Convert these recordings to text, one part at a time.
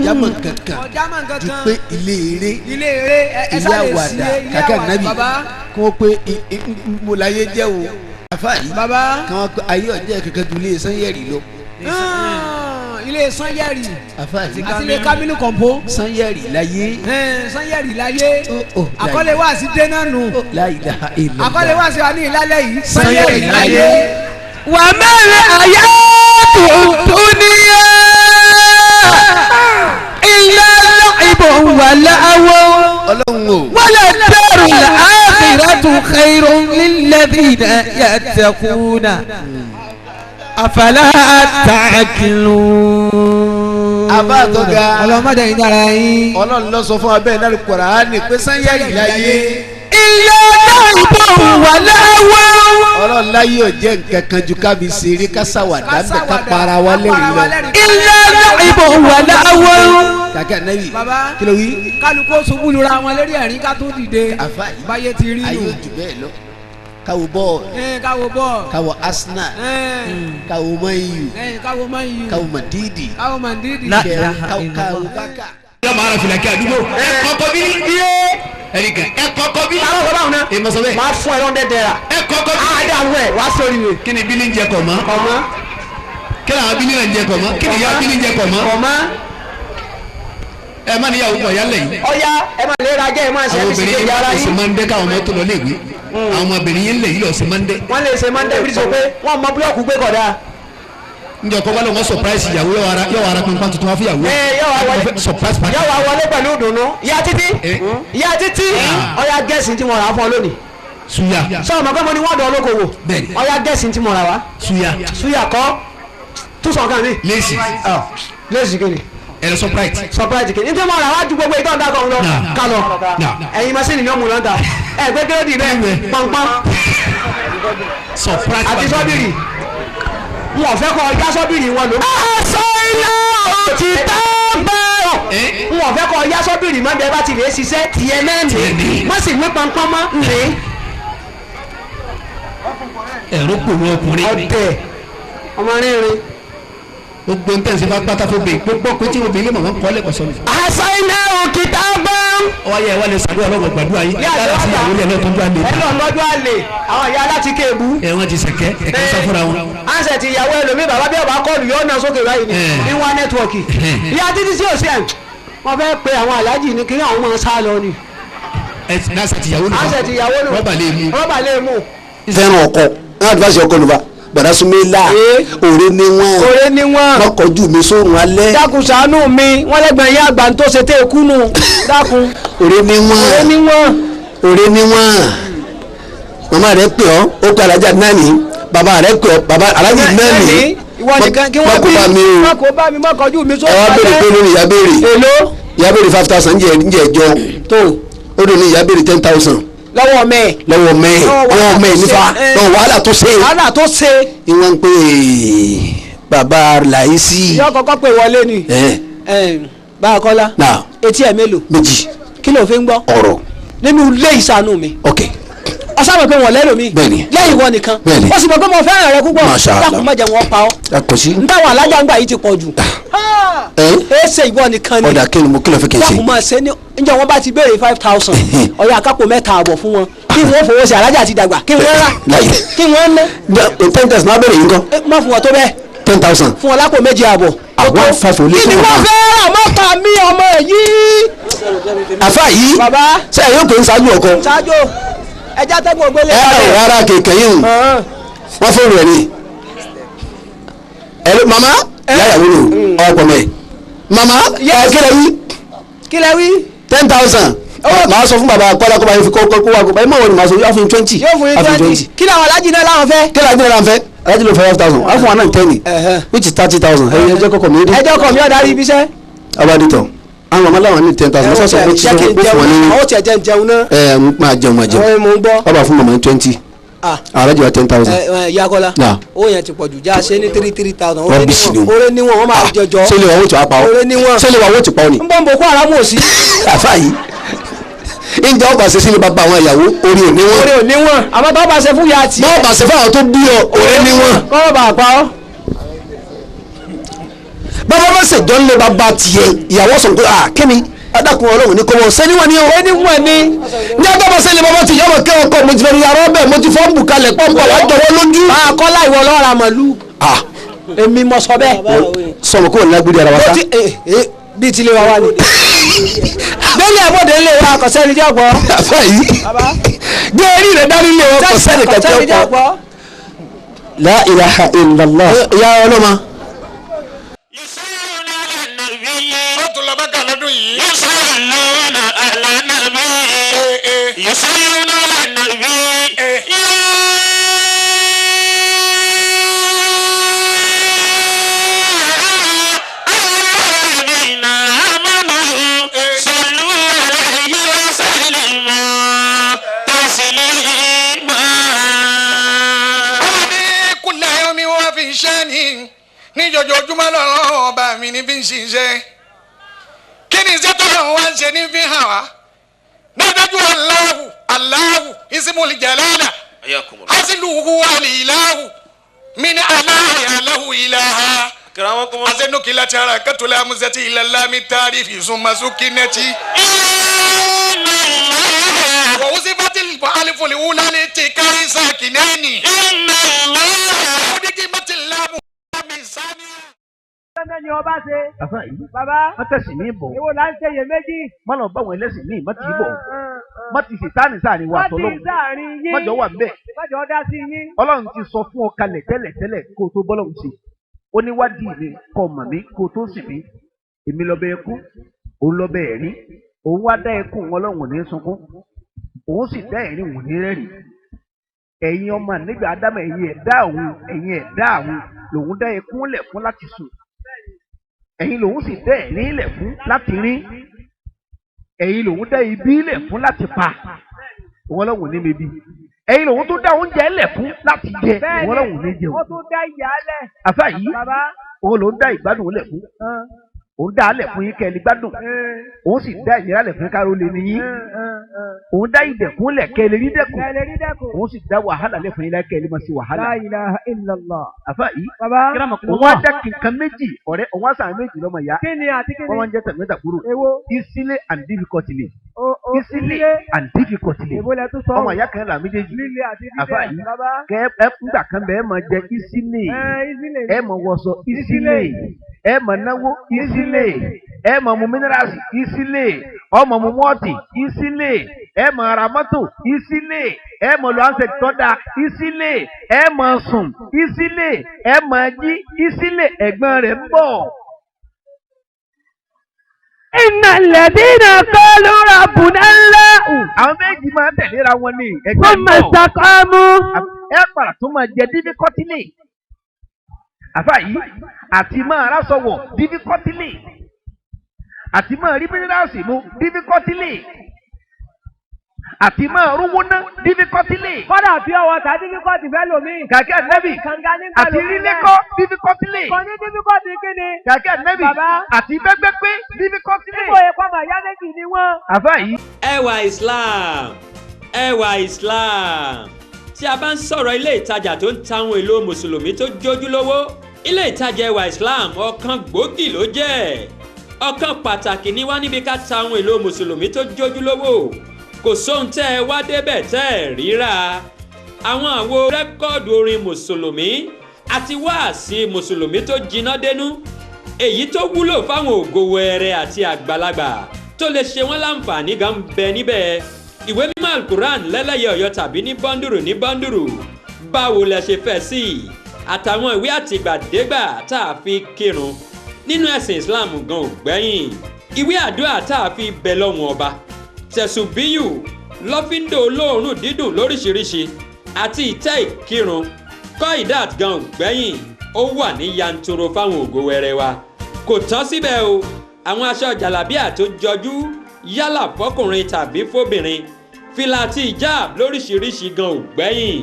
Ọ̀jámọ̀ kankan ju pé ilé eré ilé àwàdà kàkà nàbì kí wọ́n pé mo láyé jẹ́ o àfa yìí kí wọ́n pé ayé ọ̀jẹ̀ kankan ju ilé Sanyẹ̀rì lọ. Ilé Sanyẹ̀rì àti ilé Kamilu Kọ̀ǹpó. Sanyẹ̀rì láyé. Sanyẹ̀rì láyé. Àkọlé wá sí dénà nù. Àkọlé wá sí wa ní ìlálẹ́ yìí. Sanyẹ̀rì láyé. Wà mẹ́rin àyà tuntun ní ẹ́ ilé ìbò wà láwọ́. Wala darul akhiratu khairun lilladhina yattaquna. Afala ta'qilun. Àbá àtọ́ga ọlọ́mọdé yìí dára yín. Ọlọ́run ló sọ fún abẹ́ náà Kùránì pé Sanyẹ̀rì láyé. Ilé ìbò wà láwọ́. Ọlọ́run láyé ò jẹ́ nǹkan kan ju ká fi ṣeré ká ṣàwàdà ń bẹ̀ ká para wa lẹ́rìn lọ. Ilé ìbò wà láwọ́. Kàkà nábì kí ló wí. Kálukú ṣubú lura wọn lérí ẹ̀rín ká tó dìde. Báyé ti rí nù. Ayé ò jù bẹ́ẹ̀ lọ. Káwo bọ́ọ̀lù. Káwo bọ́ọ̀lù. Káwo Arsenal. Káwo Man U. Káwo Man U. Káwo Madidi. Káwo Madidi. Káwo Baka. Yọ máa ra fìlà kí àdúgbò. Ẹ kọ́kọ́ bí ní. Ẹ̀ríkà ẹ kọ́kọ́ bí. Àwọn ọ̀gá báwọn náà. Èmi sọ bẹ́ẹ̀. Máa fún ẹ lọ́ndẹ̀ dẹ́ra. Ẹ kọ́kọ́ bí. Àdé àwọn ẹ̀ wá sórí rẹ̀. Kí ni bílí ń jẹ kọ̀ mọ́? Kọ̀ mọ́. Kí ni àwọn bílí náà ń jẹ kọ̀ mọ́? Kí ni ìyá bílí ń jẹ kọ̀ mọ́? Kọ̀ mọ́. Ẹ má níyàwó kọ̀ yálẹ̀ yìí. Ọya ẹ má lè ra jẹ́ ẹ má ṣe ẹ fi sí kejì ara yín. Àwọn obìnrin máa ń dẹ́ káwọn mọ́tò lọ léèwé. Àwọn ọmọbìnrin yẹn lè yí lọ sí Mọ́ndé. Wọ́n lè ṣe Mọ́ndé bí sọ pé wọ́n mọ búlọ́ọ̀kù gbé kọ̀dá. Njẹ kọ́ bá lọ wọ́n surprise ìyàwó yọ wàrà pínpín tuntun wá fún ìyàwó. Surprise party. Yọ wà wọlé pẹ̀lú ìdùnnú. Ìyá títí ìyá títí ọya gẹ̀ẹ́sì tí mo rà fún ọ lónìí. Suya. Sọ ma pé mo ní wọ́n dọ̀ olókoòwò. Bẹ́ẹ̀ni. Ọya gẹ̀ẹ́sì tí mo rà wá. Suya. Suya kọ́ túnṣọ̀ kan mi. Léèsì. Léèsì kìíní. Ẹ lọ surprise. Surprise kìíní. Nítorí mo rà wá ju gbogbo ìtọ́ ǹda kan lọ. Kálọ̀ ẹ̀yin masini ni ó mú lọ́ńtà. Ẹ gbé kéré dì bẹ́ẹ̀ pọnpọ́n. Surprise. Àti sọ́bìrì. Wọn fẹ́ kọ́ ọjà sọ́bìrì wọn ló. Aṣọ iná òtí tá bá ọ̀. Wọn fẹ́ kọ́ ọjà sọ́bìrì mọ́ bí ẹ bá ti lè ṣiṣẹ́ tiẹ̀ náà ní. Wọ́n sì wí pọnpọ́n mọ́ ní. Ẹ̀rọ kòrò ọkùnrin. Ọ̀dẹ̀ ọmọ rínrin. Gbogbo ń tẹ̀sí bá pátá fún bẹ́ẹ̀ gbogbo pé tí obìnrin mọ̀ wọ́n kọ́ lẹ́kọ̀ọ́ sọ́nù. Aṣọ iná òkè tá bá. Ọwọ́ ayé wa lè ṣàdúrà lọ́wọ́ gbàdúrà yìí. Yàrá sí ìyàwó lẹ̀ lọ́tọ́jú àlè. Ẹ lọ lọ́jọ́ àlè àwọn ìyá aláti kéèbú. Ẹ wọ́n ti sẹ̀kẹ́ ẹ̀kẹ́ sọ fúnra wọn. Ansẹ̀ ti ìyàwó ẹlòmíì bàbá bí ọba kọlù yóò ná sókè báyìí ni ní wá nẹ́tíwọ̀kì. Ìyá títí sí òsì ẹ̀ wọ́n fẹ́ pe àwọn aláàjì ní kí àwọn máa sá lọ ni. Ansẹ̀ ti ìyàwó nù. Ansẹ̀ ti ìyàwó nù. Rọ́bà lè mú. Rọ́bà lè mú. Fẹ́ràn ọkọ náà advice ọkọ nùfà gbàdá súnmẹ́lá òre ni wọ́n òre ni wọ́n lọ́kọ̀ọ́jú mi sórun alẹ́. Dákun ṣàánú mi wọ́n lẹ́gbẹ̀ẹ́ yá àgbà tó ṣe tẹ́ ikú nù dákun. Òre ni wọ́n òre ni wọ́n òre ni wọ́n màmá rẹ̀ pè ọ́ ó pè alájà náà ní bàbá rẹ̀ pè ọ́ bàbá alájà náà ní. Ìwọ nìkan kí wọ́n bí mọ́kò bá mi mọ́kànjú mi sórun alẹ́. Ẹ wá béèrè pé lórí ìyá béèrè èló ìyá béèrè 5,000 ń jẹ ẹjọ́ tó ó dùn ní ìyá béèrè 10,000 lọ́wọ́ mẹ́ẹ̀ lọ́wọ́ mẹ́ẹ̀ lọ́wọ́ mẹ́ẹ̀ nífa lọ́wọ́ wàhálà tó ṣe. Wàhálà tó ṣe. Ìwọ̀n ń pè bàbá Làísì. Yọ kọ́kọ́ pé wọlé ni. Bákọ́lá. Etí ẹ̀ mélòó. Méjì. Kí ló fi ń gbọ́. Ọ̀rọ̀. Nínú ilé ìsànú mi. Ok. Ọ̀sán mọ̀ pé wọ́n lẹ́nu mi. Bẹ́ẹ̀ni. Lẹ́yìn ìwọ nìkan. Bẹ́ẹ̀ni. Ó sì mọ̀ pé mo fẹ́ràn rẹ púpọ̀. Masha Allah. Dákun má jẹ́ wọn pa ọ́. Kò sí. N táwọn alájà ń gbà yìí ti pọ̀ jù. Ẹ ṣe ìwọ nìkan ni. Ọ̀dà kí ni mo kí ló fẹ́ kí n ṣe. Dákun máa ṣe ní njẹ́ wọ́n bá ti béèrè 5,000 ọ̀yà àkápò 3.5 fún wọn kí wọ́n fowó sí alájà ti dàgbà kí wọ́n rà kí wọ́n ná. 10,000 máa béèrè yín kọ́. Má fún wọn tó bẹ́ẹ̀. 10,000. Fún wọn lápò 2.5. Àwọn five ò lè kí ni wọ́n fẹ́ rà mọ́ta mi ọmọ yìí. Àfa yìí ṣe ẹ yóò pè ń ṣáájú ọkọ. Ṣáájú ẹja tẹ́gùn ògbélé. Ẹ ẹ rárá kẹ̀kẹ́ yìí wọ́n fóònù ẹ̀ ni. Ẹ mama yàrá wúlò ọkọ mẹ mama ẹ kí lẹ wí. Kí lẹ wí. 10,000. Màá sọ fún bàbá kọ́lá kó bá yẹn fi kó wá kó bá yẹn mọ̀ wọ́n ni màá sọ yóò fún 20. Yóò fún 20. Kí làwọn alájì náà láwọn fẹ́. Kí làwọn alájì náà láwọn fẹ́ alájì ló 5,000 wọ́n fún wa náà 10 which is 30,000. Ẹjọ́ kọ́kọ́ mi. Ẹjọ́ kọ́ mi ọ̀dà rí ibi iṣẹ́. Abaditọ àwọn màmá láwọn ní 10,000 wọ́n sọ pé tí wọ́n fún wọn ní. Àwọn tiẹ̀ jẹun jẹun náà. Ẹ máa jẹun máa jẹun. Wọ́n bá fún màmá ní 20. Alájì wa 10,000. Yakola owó yẹn ti pọ̀ jù já ṣe ní 3,000. Rọ́bìsì ni o. Oore níwọ̀n wọ́n máa jọjọ. Ṣé lè wà owó tí wàá pa ọ́? Oore níwọ̀n. Ṣé lè wà owó tí pa ọ́ ni? N bọ́ n bò kó àràmù òsì. Àfa yìí ǹjẹ́ ọba ṣe sílé bàbá àwọn ìyàwó orí ò níwọ̀n. Orí ò níwọ̀n àmọ́ tó bá ṣe fún ya tì. Bọ́ọ̀ bá ṣe fún àwọn tó bí ọ orí níwọ̀n. Kọ́ bá pa ọ́. Bàbá bá ṣèjọ́ ńlẹ̀ bàbá tiẹ̀ ìyàwó sọ̀rọ̀ pé à kíni adakun Ọlọ́run ní kọ́wọ́ sẹ́ni wọ́n ní o. Ẹni wọ́n ní. Ní ọjọ́ bá sẹ́ni bàbá ti yọ̀rọ̀ kẹ́ ọkọ mo ti fẹ́ yàrá ọbẹ̀ mo ti fọ́ bùkalẹ̀ pọ́npọ́ wá jọwọ́ lójú. Máa kọ́lá ìwọ lọ́ra màlúù. Èmi mo sọ bẹ́ẹ̀. Sọ̀rọ̀ kó o lágbèrè ara wa sá. Bí tilé wa wá ni. Bẹ́ẹ̀ni àbọ̀dé ń lè wa kò sẹ́ni jẹ́ ọ̀pọ̀. Àfẹ́ yìí gbé eré rẹ̀ dání lé wọn kò sẹ́ni kẹ̀kẹ́ ọ̀pọ̀. La ilaha illallah. Ìyá ọlọ́mọ. Níjọjọjúmọ́ lọ́rọ̀ ọba mi ní fi ń ṣiṣẹ́. Kí ni iṣẹ́ tó lọ́wọ́ wá ń ṣe ní fi hàn wá? Dájú Allahu Allahu ismul jalala asiluhu alilahu min aláhi alahu ilaha asenukila ti ara kẹtùlẹ̀ amusẹ́tì ilẹ̀ tarifi sumasukinẹ́tì. Wọ́wọ́sí bàtí alifoli wúlálẹ̀ ti kárí sàkínẹ́ẹ̀nì. Ni ọba ṣe. Bàbá. Má tẹ̀sí mi bọ̀. Èwo là ń ṣe yè méjì. Má lọ bá àwọn ẹlẹ́sìn míì má tì í bọ̀. Má ti ṣètánì sáàrin wa tọ́lọ́hún. Má ti sáàrin yín. Má jọ wà bẹ́ẹ̀. Má jọ dá sí yín. Ọlọ́run ti sọ fún ọ kalẹ̀ tẹ́lẹ̀ tẹ́lẹ̀ kó o tó bọ́lọ́hún ṣe. Ó ní wádìí mi kọ́ mọ̀ mí kó o tó sìn mí. Èmi lọ́bẹ̀ ẹkún, òun lọ́bẹ̀ ẹ̀rín. Òun wá dá ẹkún Ọlọ́run ò ní sunkún. Òun sì dá ẹ̀rín òun ní rẹ́rìn. Ẹ̀yin ọmọ nígbà Ádámù ẹ̀yin ẹ̀dá òun ẹ̀yin ẹ̀dá òun lòun dá ẹkún lẹ̀ fún láti sùn. Ẹ̀yin lòun sì dẹ́ ẹ̀rín lẹ̀ fún láti rín. Ẹ̀yin lòun dẹ́ ibi lẹ̀ fún láti pa. Òun Ọlọ́run ní mi bí. Ẹ̀yin lòun tó dá oúnjẹ lẹ̀ fún láti jẹ. Òun Ọlọ́run ní jẹun. Ó tún dá ìyá lẹ̀. Àfà yìí, òun lòun dá ìgbádùn lẹ̀ fún. Òun dá alẹ̀ fún yín kẹ́ ẹ lè gbádùn. Òun sì dá ìnira lẹ̀ fún káró lè níyín. Òun dá ìdẹ̀kùn lẹ̀ kẹ́ ẹ lè rí dẹ̀kùn. Òun sì dá wàhálà lẹ̀ fún yín kẹ́ ẹ lè máa ṣe wàhálà. La ilaha illallah. Àfà yìí, òun á dá kankan méjì ọ̀rẹ́ òun á sàn méjì lọ́mọ ìyá. Kíni àti kíni? Wọ́n máa ń jẹ́ tẹ̀gbẹ́ntàbúrò. Èwo? Easily and difficultly. Easily and difficultly. Èwo lẹ tún sọ? Ọmọ ìyá kan là méjèèjì. Líle àti dídẹ̀. Àfà yìí, kẹ́ ẹ ńgbà kan bẹ́ẹ̀ máa jẹ easily. Ẹ máa wọṣọ easily. Ẹ máa náwó easily. Ẹ máa mu minerals easily. Ọmọ mu mọ́ọ̀tì easily. Ẹ máa ra mọ́tò easily. Ẹ máa lo handset tọ́da easily. Ẹ máa sùn easily. Ẹ máa jí easily. Ẹ̀gbọ́n rẹ̀ ń bọ̀. Inna alladhina qalu rabbuna Allahu. Àwọn méjì máa ń tẹ̀léra wọn ní ẹgbẹ́ Thumma istaqamu. Ẹ padà tún máa jẹ difficultly. Àfà yìí àti máa rásọwọ̀ difficultly. Àti máa rí mínírààsì mu difficultly. Àti máa rówó ná difficultly. Kọ́dà bí ọwọ́ ta difficulty fẹ́ lòmí. Kàkẹ́ ànẹ́bì àti rílékọ́ difficultly. Kò ní difficulty kíni. Kàkẹ́ ànẹ́bì àti bẹ́gbẹ́ pé difficultly. Níbo epo ọmọ ìyá méjì ni wọ́n. Àfà yìí. Ẹwà Islam, ẹwà Islam. Tí a bá ń sọ̀rọ̀ ilé ìtajà tó ń ta ohun èlò mùsùlùmí tó jójúlówó, ilé ìtajà ẹwà Islam ọ̀kan gbòógì ló jẹ́. Ọ̀kan pàtàkì ni wá níbi ká ta ohun èlò mùsùlùmí tó jójúlówó. Kò sóhun tẹ́ ẹ wá débẹ̀ tẹ́ ẹ ríra. Àwọn àwo rẹ́kọ̀dù orin mùsùlùmí àti wáàsí mùsùlùmí tó jiná dénú. Èyí tó wúlò fáwọn ògo wẹrẹ àti àgbàlagbà tó lè ṣe wọ́n láǹfààní gan bẹ níbẹ̀. Ìwé mímọ́ Al-Qur'an lẹ́lẹ́yẹ ọ̀yọ́ tàbí ní bọ́ndùrù ní bọ́ndùrù. Báwo lẹ ṣe fẹ́ sí i? Àtàwọn ìwé àtìgbàdégbà tá a fi kírun nínú ẹ̀sìn Islam gan ò gbẹ́yìn. Ìwé àdúrà tá a fi bẹ lọ́hùn ọba, tẹ̀sùbíyù, lọ́fíńdò olóòórùn dídùn lóríṣiríṣi àti ìtẹ́ ìkírun. Kọ́ìdát gan ò gbẹ́yìn, ó wà ní yanturu fáwọn ògo wẹrẹ wa. Kò tán síbẹ̀ o, àwọn aṣọ jàlábíà tó jọjú yálà fọkùnrin tàbí fóbìnrin, fìlà àti ìjáàb lóríṣiríṣi gan ò gbẹ́yìn.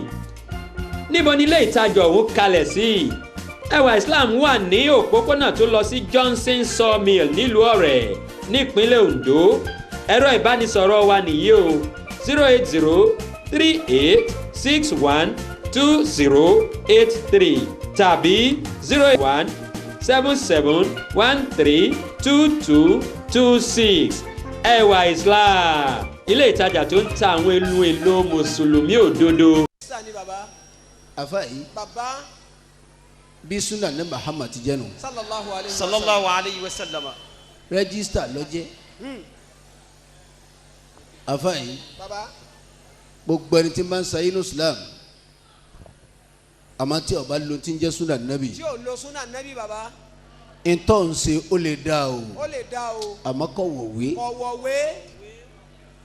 Níbo ni ilé ìtajà ọ̀hún kalẹ̀ sí? Ẹwà Islam wà ní òpópónà tó lọ sí Johnson Sawmill nílùú Ọ̀rẹ́ nípínlẹ̀ Ondo. Ẹ̀rọ ìbánisọ̀rọ̀ wa nìyí o, 080 38 61 2083 tàbí 081 77 13 22 26. Ẹwà Islam, ilé ìtajà tó ń ta àwọn ohun èlò mùsùlùmí òdodo. Afa yìí bí sunna ní Muhammad ti jẹ́ nù. Sallallahu alayhi wa sallam. Rẹ́gísítà ló jẹ́. Afa yìí gbogbo ẹni tí ń bá ń sa inú Islam àmọ́ tí ó bá lo tí ń jẹ́ sunna nabi. Tí ò lo sunna nabi baba. Ntọ́ ń ṣe ó lè dá o. Ó lè dá o. Àmọ́ kò wọ̀wé. Kò wọ̀wé.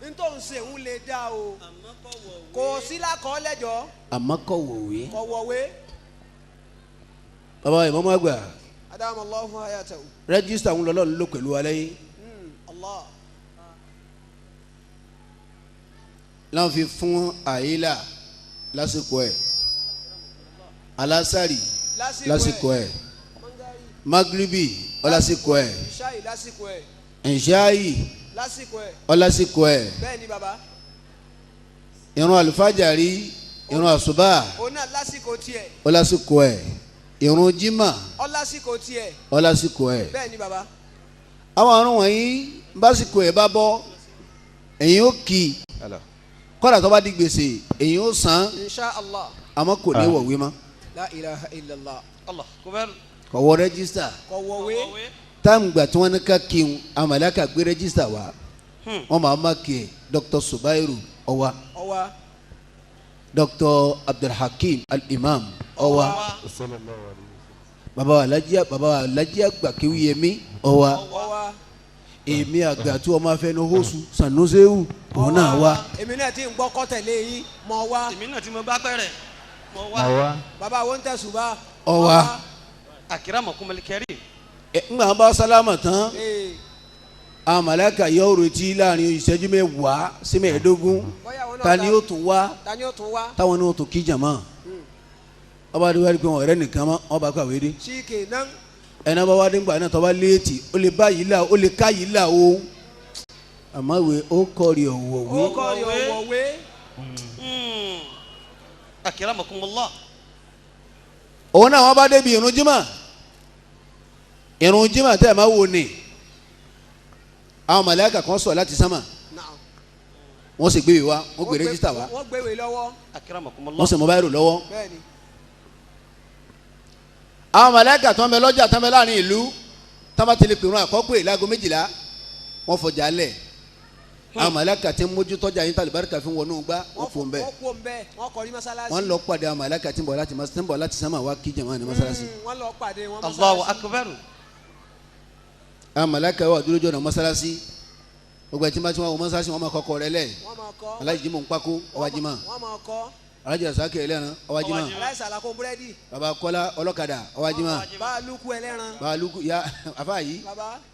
Ntọ́ ń ṣe ń lè dá o. Kò sí lákọọ́lẹ́jọ́. Àmọ́ kò wọ̀wé. Kò wọ̀wé. Baba ìmọ̀mọ́ àgbà. Adamu Allahu hayatahu. Rẹ́gísítà ń lọ lọ́nà ló pẹ̀lú alẹ́ yìí. Allah. Láwọn fi fún àyílà lásìkò ẹ̀, alásàrì lásìkò ẹ̀, magribi ọlásìkò ẹ̀, ìṣáì ọlásìkò ẹ̀, ìrun àlùfájàrí, ìrun àsùbá ọlásìkò ẹ̀, ìrun jímà ọlásìkò ẹ̀. Àwọn àrùn wọ̀nyí básìkò ẹ̀ bá bọ́ èyí ó kì í kọ́dà tó bá di gbèsè èyí ó san. Insha Allah. Àmọ́ kò ní wọ̀wé mọ́. La ilaha illallah. Allah kubar. Kò wọ rẹ́gísítà. Kò wọ̀wé. Táàmù gbà tí wọ́n ní ká kíun àmàlàkà gbé rẹ́gísítà wá. Wọ́n máa má kí ẹ̀ Dr. Subairu ọwa. Ọwa. Dr. Abdulhakeem Al-Imam ọwa. Baba wa Alhaji Àgbà Kéwúyẹmí ọwa. Ọwa. Èmi àgbà tí wọ́n máa fẹ́ ní hóṣù Sanusewu òun náà wá. Èmi náà ti ń gbọ́ kọ́tẹ̀lé yín mọ̀ wá. Èmi náà ti mọ gbá pẹ́rẹ́ mọ̀ wá. Bàbá wo ń tẹ̀sùn bá. Ọwa. Akramakumul karim. Ẹ ń gbà bá sálámà tán. Àwọn màláíkà yóò retí láàrin ìṣẹ́jú 10 sí 15. Ta ni yóò tún wá? Táwọn ni yóò tún kí jàmá. Ọba adé wá rí pé wọn ọ̀rẹ́ nìkan mọ́ ọba kàwé dé. Ẹnà bá wá dé ńgbà náà tọ́ba léètì ó lè bá yìí là ó lè ká yìí là o àmọ́ ìwé ó kọ́rí ọ̀wọ̀wé. Ó kọ́rí ọ̀wọ̀wé. Akramakumullah. Òun náà wọ́n bá débi ìrun jímà, ìrun jímà tẹ́ ẹ̀ máa wò ní àwọn màláíkà kan sọ̀ láti sánmà, wọ́n sì gbéwèé wá, wọ́n gbé rẹ́gísítà wá, wọ́n gbéwèé lọ́wọ́, wọ́n sì mobile lọ́wọ́. Bẹ́ẹ̀ni. Àwọn màláíkà tó ń bẹ lọ́jà tó ń bẹ láàrin ìlú tó bá ti lè pèrún àkọ́kọ́ láago 12 wọ́n fọjà lẹ̀. Àwọn màláíkà tí ń mójú tọ́jà yín tàlùbáríkà fi wọnú gbá wọ́n fò ń bẹ̀. Wọ́n lọ pàdé àwọn màláíkà tí ń bọ̀ láti sánmà wá kí jàmáà ní mọ́sálásí. Wọ́n lọ pàdé wọn mọ́sálásí. Allahu akbar. Àwọn màláíkà wà dúró jọ̀nà mọ́sálásí. Gbogbo ẹ̀ tí wọ́n wọ mọ́sálásí wọ́n máa kọ́kọ́ rẹ lẹ̀. Alájí mò ń pákó ọwájú mọ́. Alhaji Rasaki ẹlẹ́ran ọwájúmọ́. Aláìsàn àlàkó búrẹ́dì. Baba Kọ́lá ọlọ́kadà ọwájúmọ́. Baaluku ẹlẹ́ran. Baaluku ya afa yìí.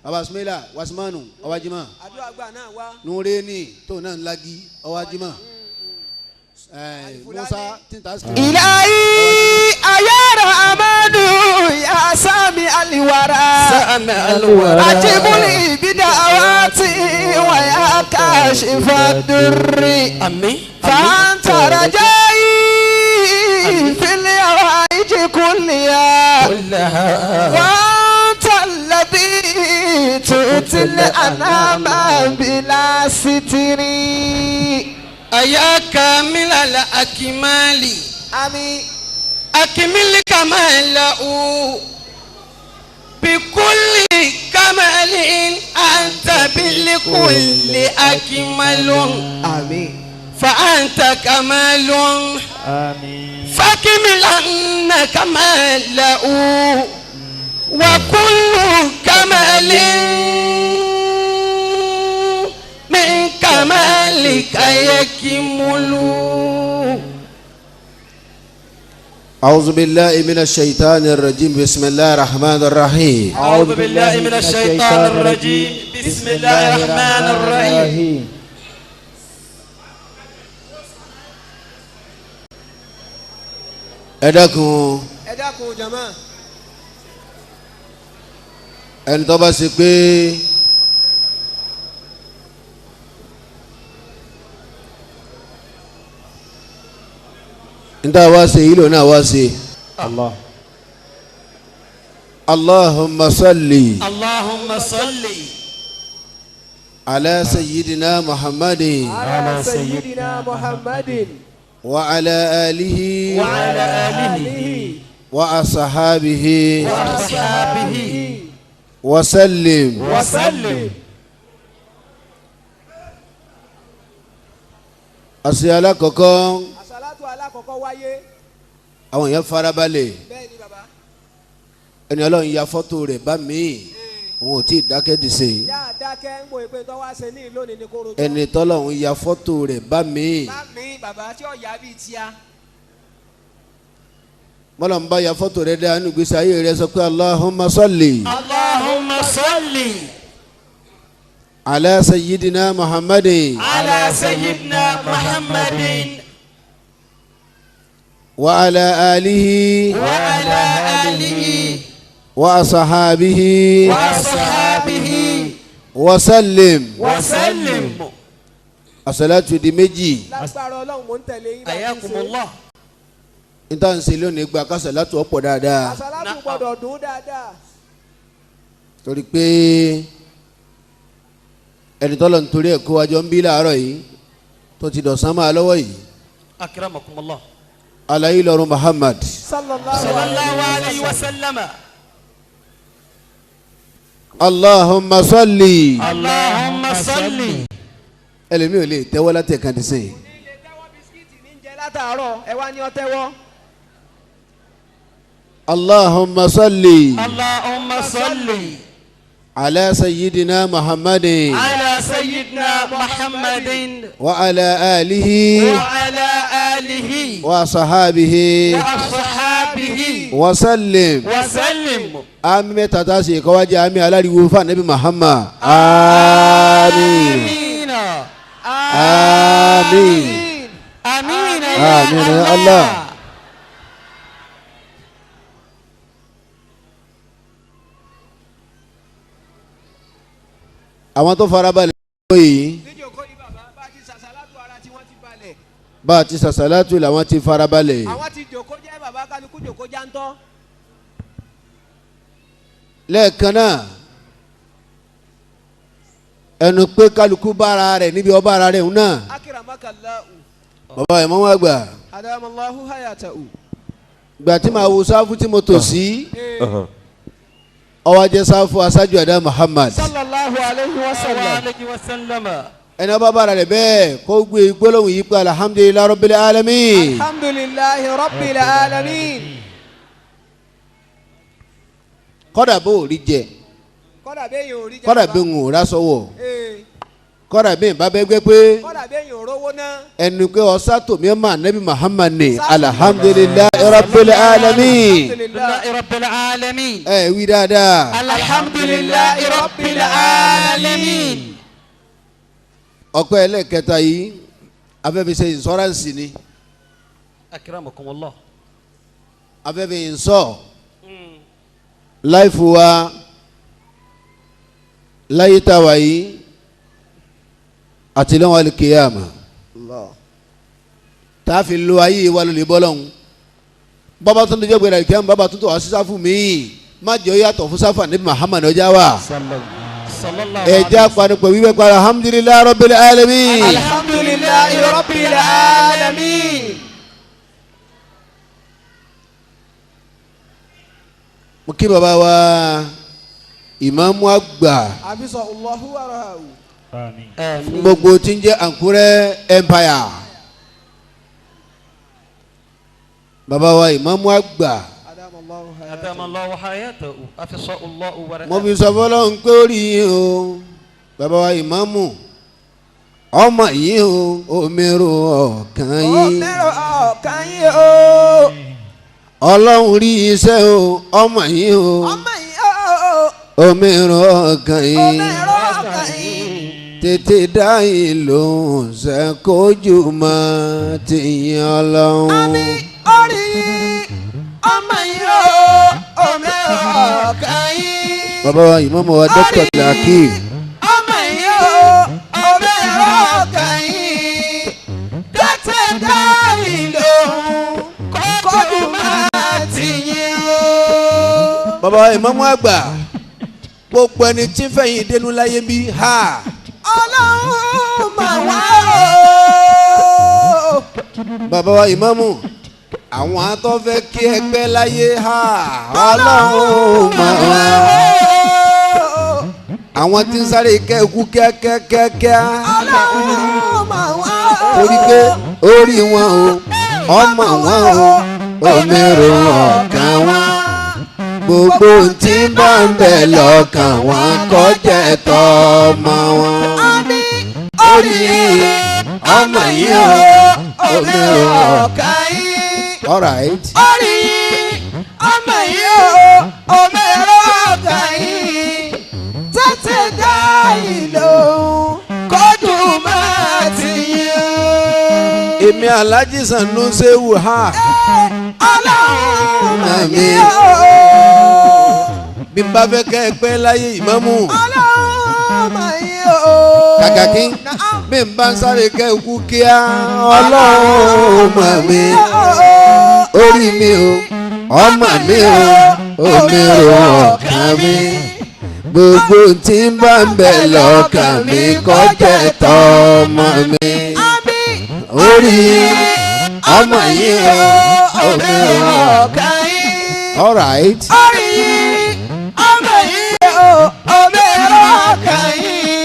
Baba Sumaila Wasimanu ọwájúmọ́. Àdúrà gbà náà wá. Nureni tó náà ńlági ọwájúmọ́. Musa tinta. Ilahi ayára amadu ya sami aliwara. Sami aliwara. Ajibuli bidawati waya kashifa durri. Àmín. فأنت رجائي في الهوائج كلها وأنت الذي تؤتي الأنام بلا ستر. أيا كامل الأكمال. آمين. أكمل كماله بكل كمال أنت بالكل أكمل. آمين. فأنت كمال. آمين. فكملن كماله وكل كمال من كمالك يكمل. أعوذ بالله من الشيطان الرجيم. بسم الله الرحمن الرحيم. أعوذ بالله من الشيطان الرجيم. بسم الله الرحمن الرحيم. Ẹ dákun. Ẹ dákun jama. Ẹni tó bá ṣe pé n ta wá ṣe yìí lò náà wá ṣe. Allah. اللهم صل اللهم صل على سيدنا محمد على سيدنا محمد وعلى آله وعلى آله وأصحابه وأصحابه وسلم وسلم. Àṣẹ alákọ̀ọ́kọ́. Àṣàlátù alákọ̀ọ́kọ́ wáyé. Àwọn èèyàn farabalẹ̀. Bẹ́ẹ̀ ni bàbá. Ẹni Ọlọ́run ya fọ́tò rẹ̀ bá mi, òun ò tí ì dákẹ́ dì sí. Yá dákẹ́ ń wo ìpè tó wá ṣe ní ìlónìí ní kóró. Ẹni tọ́lọ́run ya fọ́tò rẹ̀ bá mi. Bá mi bàbá tí ọ̀yà bíi tíá. Bọ́lá ń bá ya fọ́tò rẹ̀ dá nínú ìgbésí ayé rẹ̀ sọ pé Allahumma salli. Allahumma salli. Ala sayyidina Muhammadin. Ala sayyidina Muhammadin. Wa ala alihi. Wa ala alihi. Wa ashabihi. Wa ashabihi. Wa sallim. Wa sallim. Asalatu di méjì. Lágbára Ọlọ́run mò ń tẹ̀lé yín. Ayakumullah. N ta n ṣe lónìí gba kásálátù ọ̀pọ̀ dáadáa. Àsálátù gbọ́dọ̀ dùn dáadáa. Torí pé ẹni tọ́lọ̀ ń torí ẹ̀ kó wájọ ń bí láàárọ̀ yìí tó ti dọ̀sán máa lọ́wọ́ yìí. Akramakumullah. Alayi lọ́run Muhammad. Sallallahu alayhi wa sallam. Allahumma salli. Allahumma salli. Ẹlẹ́mi ò lè tẹ́wọ́ látẹ̀kàn dì sẹ́yìn. Látàárọ̀ ẹ wá ní ọ tẹ́wọ́. Allahumma salli. Allahumma salli. Ala sayyidina Muhammadin. Ala sayyidina Muhammadin. Wa ala alihi. Wa ala alihi. Wa sahabihi. Wa sahabihi. Wa sallim. Wa sallim. Àmín mẹ́ta tá a ṣe kọ́ wá jẹ́ àmín aláriwo fún Ànábì Muhammad. Àmín. Àmín. Àmín. Àmín ya Allah. Àwọn tó farabalẹ̀ lọ́wọ́ yìí. Bá a ti sàṣàlátù làwọn ti farabalẹ̀. Àwọn ti jòkó jẹ́ bàbá kálukú jòkó jáńtọ́. Lẹ́ẹ̀kan náà ẹnu pé kálukú bára rẹ̀ níbi ọba ara rẹ̀ ń náà. Akramakallahu. Bàbá ẹ̀ mọ́ wá gbà. Adamallahu hayatahu. Gbà tí màá wo sáfù tí mo tò sí. Ó wá jẹ́ sáfù aṣáájú ẹ̀dá Muhammad. Sallallahu alayhi wa sallam. Ẹni ọba bára rẹ̀ bẹ́ẹ̀ kó gbé gbólóhùn yìí pé alhamdulillahi rabbil alamin. Alhamdulillahi rabbil alamin. Kọ́dà bó rí jẹ. Kọ́dà bẹ́ẹ̀ yóò rí jẹ. Kọ́dà bẹ́ẹ̀ ń rà sọ́wọ́. Kọ́dà bẹ́ẹ̀ bá bẹ́ẹ̀ gbé pé. Kọ́dà bẹ́ẹ̀ yóò rówó ná. Ẹnu pé ọ̀sá tòmí ọmọ anabi Muhammad ni alhamdulillahi rabbil alamin. Alhamdulillahi rabbil alamin. Ẹ wí dáadáa. Alhamdulillahi rabbil alamin. Ọpẹ́ ẹlẹ́kẹta yìí afẹ́fẹ́ ṣe ìnsọ́ránsì ni. Akramakumullah. Afẹ́fẹ́ ìnsọ́ láìfù wa láyé tá a wà yìí àti lọ́wọ́ alikiyama tá a fi lo ayé wa lórí bọ́lọ́hún bàbá tó ń dẹjọ́ gbẹdẹ alikiyama bàbá tó ń tọ́ wá sí sáfù míì má jẹ́ ó yàtọ̀ fún sáfù ànábì Muhammad ọjà wa ẹ̀jẹ̀ apanupọ̀ wíwẹ́ pa alhamdulillahi rabbil alamin. Alhamdulillahi rabbil alamin. Mo kí bàbá wa ìmáàmù àgbà àbísọ̀ Allahu warahu. Fún gbogbo tí ń jẹ́ Àkúrẹ́ Empire. Bàbá wa ìmáàmù àgbà. Mo fi sọ fọlọ́run pé ó rí yín o bàbá wa ìmáàmù ọmọ yìí o òmìnira ọ̀kan yín. Òmìnira ọ̀kan yín o. Ọlọ́run rí iṣẹ́ o ọmọ yìí o ọmọ yìí o. Òmìnira ọ̀kan yín. Òmìnira ọ̀kan yín. Tètè dá ìlóhùn ṣẹ́kójú mọ́ tìyín Ọlọ́run. Àmín orí ọmọ yìí o òmìnira ọ̀kan yín. Bàbá wa ìmáàmù wa Dr. Lakeem. Ọmọ yìí o òmìnira ọ̀kan yín. Tètè dá ìlóhùn kójú mọ́ tìyín o. Bàbá ìmáàmù àgbà gbogbo ẹni tí ń fẹ̀yìn dénú láyé bí ha. Ọlọ́run mà wá o. Bàbá wa ìmáàmù àwọn atọ́ fẹ́ kí ẹ pẹ́ láyé ha. Ọlọ́run mà wá o. Àwọn tí ń sáré kẹ́kú kíákíákíá. Ọlọ́run mà wá o. Torí pé orí wọn o, ọmọ wọn o, òmìnira ọ̀kan wọn. Gbogbo tí ń bá ń bẹ lọ́kàn wọn kọjá ẹ̀tọ́ ọmọ wọn. Orí ọmọ yìí o, òmìnira ọ̀kan yìí. All right. Orí ọmọ yìí o, òmìnira ọ̀kan yìí. Tètè dá ìlò kójú máa ti yín. Èmi Alhaji Sanu Sehu ha. Ọlọ́run mà mí o. Bí n bá fẹ́ kẹ́ ẹ pẹ́ láyé ìmáàmù. Ọlọ́run mà yín o. Kàkà kí bí n bá ń sáré kẹ́ ẹ kú kíá. Ọlọ́run mà mí. Orí mi o, ọmọ mi o, omi ò ọ̀kan mi. Gbogbo tí ń bá ń bẹ lọ́kàn mi kọjá ẹ̀tọ́ ọmọ mi. Orí ọmọ yìí o, omi ò ọ̀kan yìí. All right. Orí ọmọ yìí o, omi ọ̀kan yìí.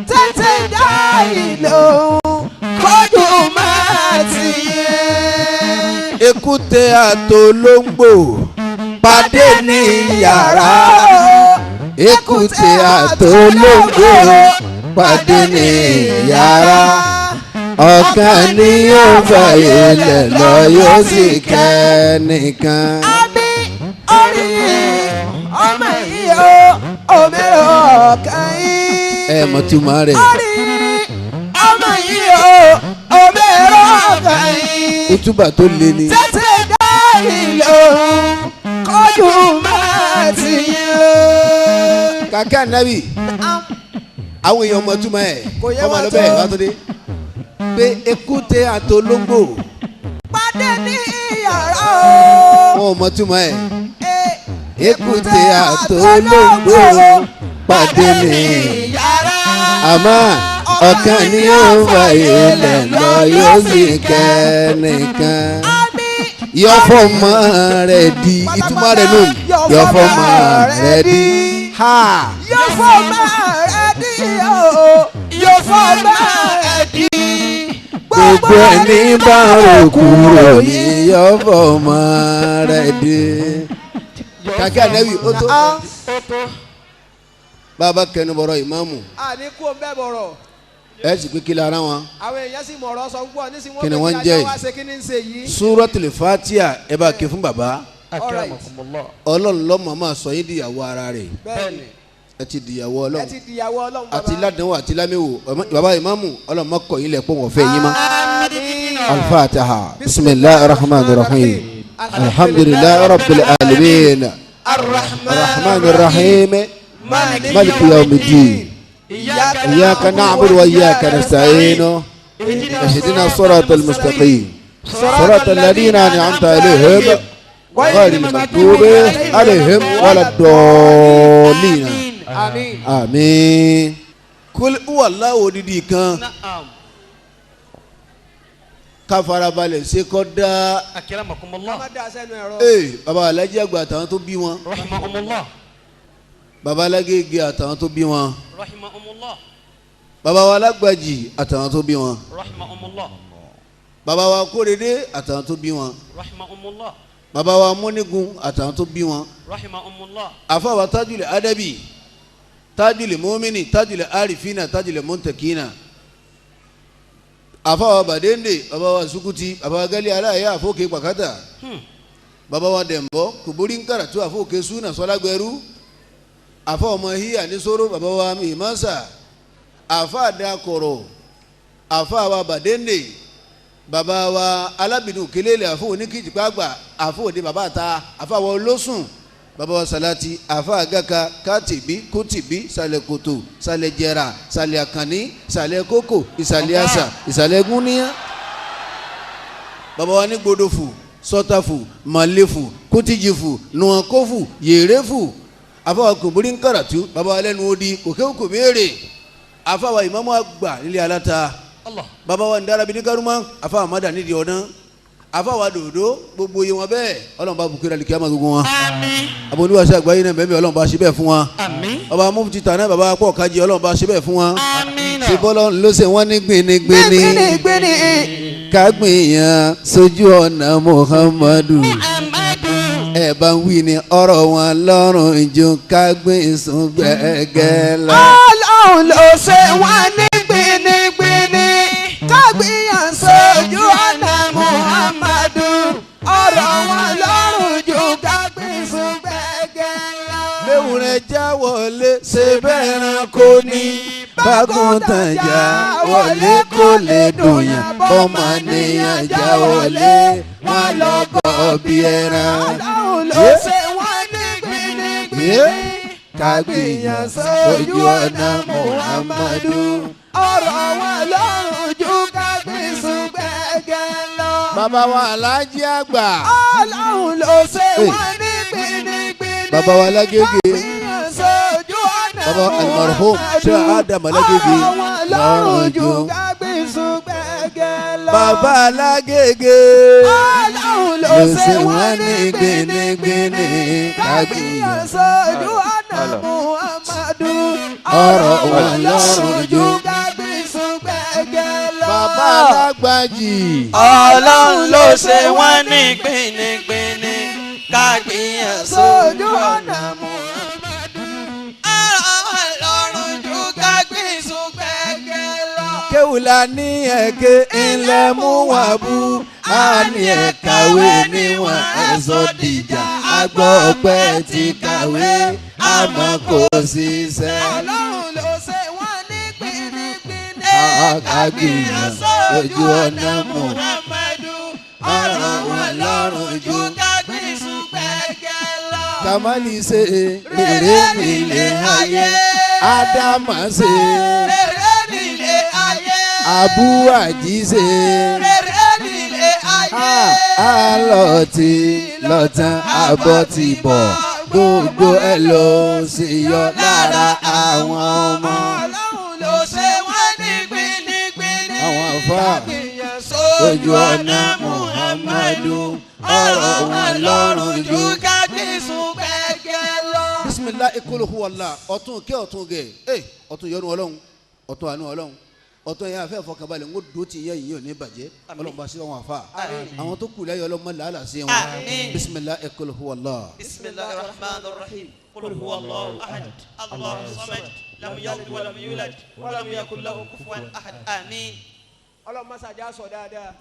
Tètè dá ìlò kójú máa ti yé. Èkúté àtolóńgbò pàdé ní yàrá. Èkúté àtolóńgbò pàdé ní yàrá. Ọ̀kan ni yóò fà ilẹ̀ lọ yóò sì kẹ́nìkan. Orí ọmọ yìí o, omi ọ̀kan yìí. Ẹ mọ̀ túmọ̀ rẹ̀. Orí ọmọ yìí o, omi ọ̀kan yìí. Ìtúbà tó le ni. Tètè dá ìlò kọjú máa ti yín. Kàkẹ́ ànábì àwọn èèyàn mọ̀ túmọ̀ ẹ̀ ọmọ lọ bẹ́ẹ̀ wá tó dé pé èkúté àtolóńgbò Pàdé ní yàrá o. wọn ò mọ̀ túmọ̀ ẹ̀. Èkúté àtolóńgbò pàdé ní yàrá. Àmọ́ ọ̀kan ni yóò fà ilẹ̀ lọ yóò sì kẹ́nìkan. Yọ fọmọ rẹ̀ di ìtumọ̀ rẹ̀ nù. Yọ fọmọ rẹ̀ di ha. Yóò fọmọ rẹ̀ di o. Yóò fọmọ rẹ̀ di. Gbogbo ẹni bá rò kúrò ní yọ fọmọ rẹ̀ di. Kàkẹ́ ànábì ó tó. Bàbá kẹnu bọ̀rọ̀ ìmáàmù. Àní kú òun bẹ́ẹ̀ bọ̀rọ̀. Ẹ sì pé kí lára wọn. Àwọn èèyàn sì mọ̀rọ̀ sọ púpọ̀ nísìnyí Kí ni wọ́n wọ́n pé ń kí jẹ́ ajá wá ṣe kí ni ń ṣe yìí. Suratul Fatiha ẹ bá ké fún bàbá. Akramakumullah. Ọlọ́run lọ́mọ máa sọ yín dìyàwó ara rẹ̀. Bẹ́ẹ̀ni. Ẹ ti dìyàwó Ọlọ́run. Ẹ ti dìyàwó Ọlọ́run bàbá. Àti ládánwò àti lámẹ́wò bàbá ìmáàmù Ọlọ́run má kọ̀ yín lẹ̀ pé wọ́n fẹ́ yín mọ́. Al-Fatiha. Bismillahir Rahmanir Rahim. Alhamdulillahi Rabbil Alamin. Arrahmanir Rahim. Maliki yawmiddin. إياك نعبد وإياك نستعين اهدنا الصراط المستقيم صراط الذين أنعمت عليهم غير المغضوب عليهم ولا الضالين آمين آمين. Kul huwa Allahu odidi kan ká farabalẹ̀ ṣe kọ́ dá. Akramakumullah. Ká má dá sẹ́nu ẹ̀rọ. Ee baba Alhaji àgbà àtàwọn tó bí wọn. Rahimahumullah. Baba Alágége àtàwọn tó bí wọn. Rahimahumullah. Baba wa Alágbàjì àtàwọn tó bí wọn. Rahimahumullah. Baba wa Kórèdé àtàwọn tó bí wọn. Rahimahumullah. Baba wa Múnigun àtàwọn tó bí wọn. Rahimahumullah. Àfàwà Tajul Adabi Tajul Mumini Tajul Arifina Tajul Muntakina. Àfàwà Bàdéndé baba wa Sukuti baba wa Gali Aláyà àfọkè Pàkátà. Baba wa Dẹ̀mbọ́ Kòbórí Nkaratu àfọkè Súnà Sọlágbẹrú. Àfà ọmọ híyà ní sóró baba wa Mimasa. Àfà Àdàkọ̀rọ̀ àfà wa Bàdéndé baba wa Alábìnú Kelele àfọ oníkìjìpá àgbà àfọ òde baba ta àfà wa Olósùn baba wa Salati àfà Àgàkà Kátìbí Kútìbí Sàlẹ̀ Kòtò Sàlẹ̀ Jẹrà Sàlẹ̀ Àkànní Sàlẹ̀ Kókò Ìsàlẹ̀ Àṣà Ìsàlẹ̀ Gúnníyà baba wa ní Gbódòfù Sọtafu Malefu Kutijifu Nuwakofu Yerefu àfàwà kòbórí nkaratu baba wa lẹ́nu odi kòkéwù kò béèrè àfàwà ìmáàmù àgbà nílé aláta baba wa ndarabi ní karuma àfàwà mada nídìí ọ̀nà àfàwà dòdò gbogbo yìí wọn bẹ́ẹ̀ Ọlọ́run bá bukira lè kí a máa gbogbo wọn. Àmín. Àbọ̀núwàsí àgbáyé náà bẹ́ẹ̀ bẹ́ẹ̀ Ọlọ́run bá ṣe bẹ́ẹ̀ fún wa. Àmín. Ọba mufti tàná baba pọ̀ kájí Ọlọ́run bá ṣe bẹ́ẹ̀ fún wa. Àmín. Ṣé bọ́lá ló ṣe wọ́n ní gbinigbini gbinigbini kágbìyàn sójú ọ̀nà Muhammadu. Muhammadu. Ẹ bá ń wí ni ọ̀rọ̀ wọn lọ́rùn ìjọ kágbìn sùn gbẹ̀gẹ́ lọ. Ọlọ́run ló ṣe wọ́n ní gbinigbini kágbìyàn sójú ọ̀nà Muhammadu ọ̀rọ̀ wọn lọ́rùn ju kágbìn sùn gbẹ̀gẹ́ lọ. Léwùrẹ́ já wọlé ṣe bẹ́ẹ̀ ránko ní bágùntàn já wọlé kó lè dùn yàn bọ́mọnìyàn já wọlé wọn lọ́gọ̀ bí ẹran. Ọlọ́run ló ṣe wọ́n ní gbinigbini kágbìyàn sójú ọ̀nà Muhammadu. ọ̀rọ̀ wọn lọ́rùn ju kágbìn sùn gbẹ̀gẹ́ lọ. Bàbá wa Aláàjì àgbà. Ọlọ́run ló ṣe wọ́n ní gbinigbini. Bàbá wa Alágége. Kágbìyàn sójú ọ̀nà Bàbá Almarhum Sheikh Adam Alágége. ọ̀rọ̀ wọn lọ́rùn ju kágbìn sùn gbẹ̀gẹ́ lọ. Bàbá Alágége. Ọlọ́run ló ṣe wọ́n ní gbinigbini. Kágbìyàn sójú ọ̀nà Muhammadu. Ọ̀rọ̀ wọn lọ́rùn ju kágbìn sùn gbẹ̀gẹ́ lọ. Bàbá Alágbàjì. Ọlọ́run ló ṣe wọ́n ní gbinigbini kágbìyàn sójú ọ̀nà Muhammadu. Ọ̀rọ̀ wọn lọ́rùn ju kágbìn sùn gbẹ̀gẹ́ lọ. Kéwùlà ní ẹ̀kẹ́ ńlẹ̀ mú wà bú. A ní ẹ̀ kàwé níwọ̀n ẹ̀sọ́ dìjà. Àgbọ̀ ọ̀pẹ ti kàwé àmọ́ kò ṣiṣẹ́. Ọlọ́run ló ṣe wọ́n ní gbinigbini. Kágbìyàn sójú ọ̀nà Muhammadu. Muhammadu. Ọ̀rọ̀ wọn lọ́rùn ju kágbìn sùn gbẹ̀gẹ́ lọ. Kamali ṣe rere nílé ayé. Ádámà ṣe Rere nílé ayé. Abu Ají ṣe. Rere nílé ayé. Àlọ́ ti lọ́tàn àbọ̀ ti bọ̀ gbogbo ẹ̀ ló ṣe yọ lára àwọn ọmọ. Ọlọ́run ló ṣe wọ́n ní gbinigbini. Àwọn àfáà Kágbìyàn sójú ọ̀nà Muhammadu. ọ̀rọ̀ wọn lọ́rùn ju. kágbìn sùn gbẹ̀gẹ́ lọ. Bisimilahi kul huwa Allah ọ̀tún kí ọ̀tún gẹ̀ ẹ̀ ọ̀tún yọ́nú Ọlọ́run ọ̀tún àánú Ọlọ́run ọ̀tún yẹn afẹ́ fọkànbalẹ̀ ń do ti yẹ yìí ò ní bàjẹ́ Ọlọ́run bá sí wọn àfa àwọn tó kù lẹ́yìn Ọlọ́run mọ́ làálàá sí wọn. Àmín. Bisimilahi kul huwa Allah. بسم الله الرحمن الرحيم قل هو الله أحد الله الصمد لم يلد ولم يولد ولم يكن له كفوا أحد آمين. Ọlọ́run mọ́sàájá sọ dáadáa.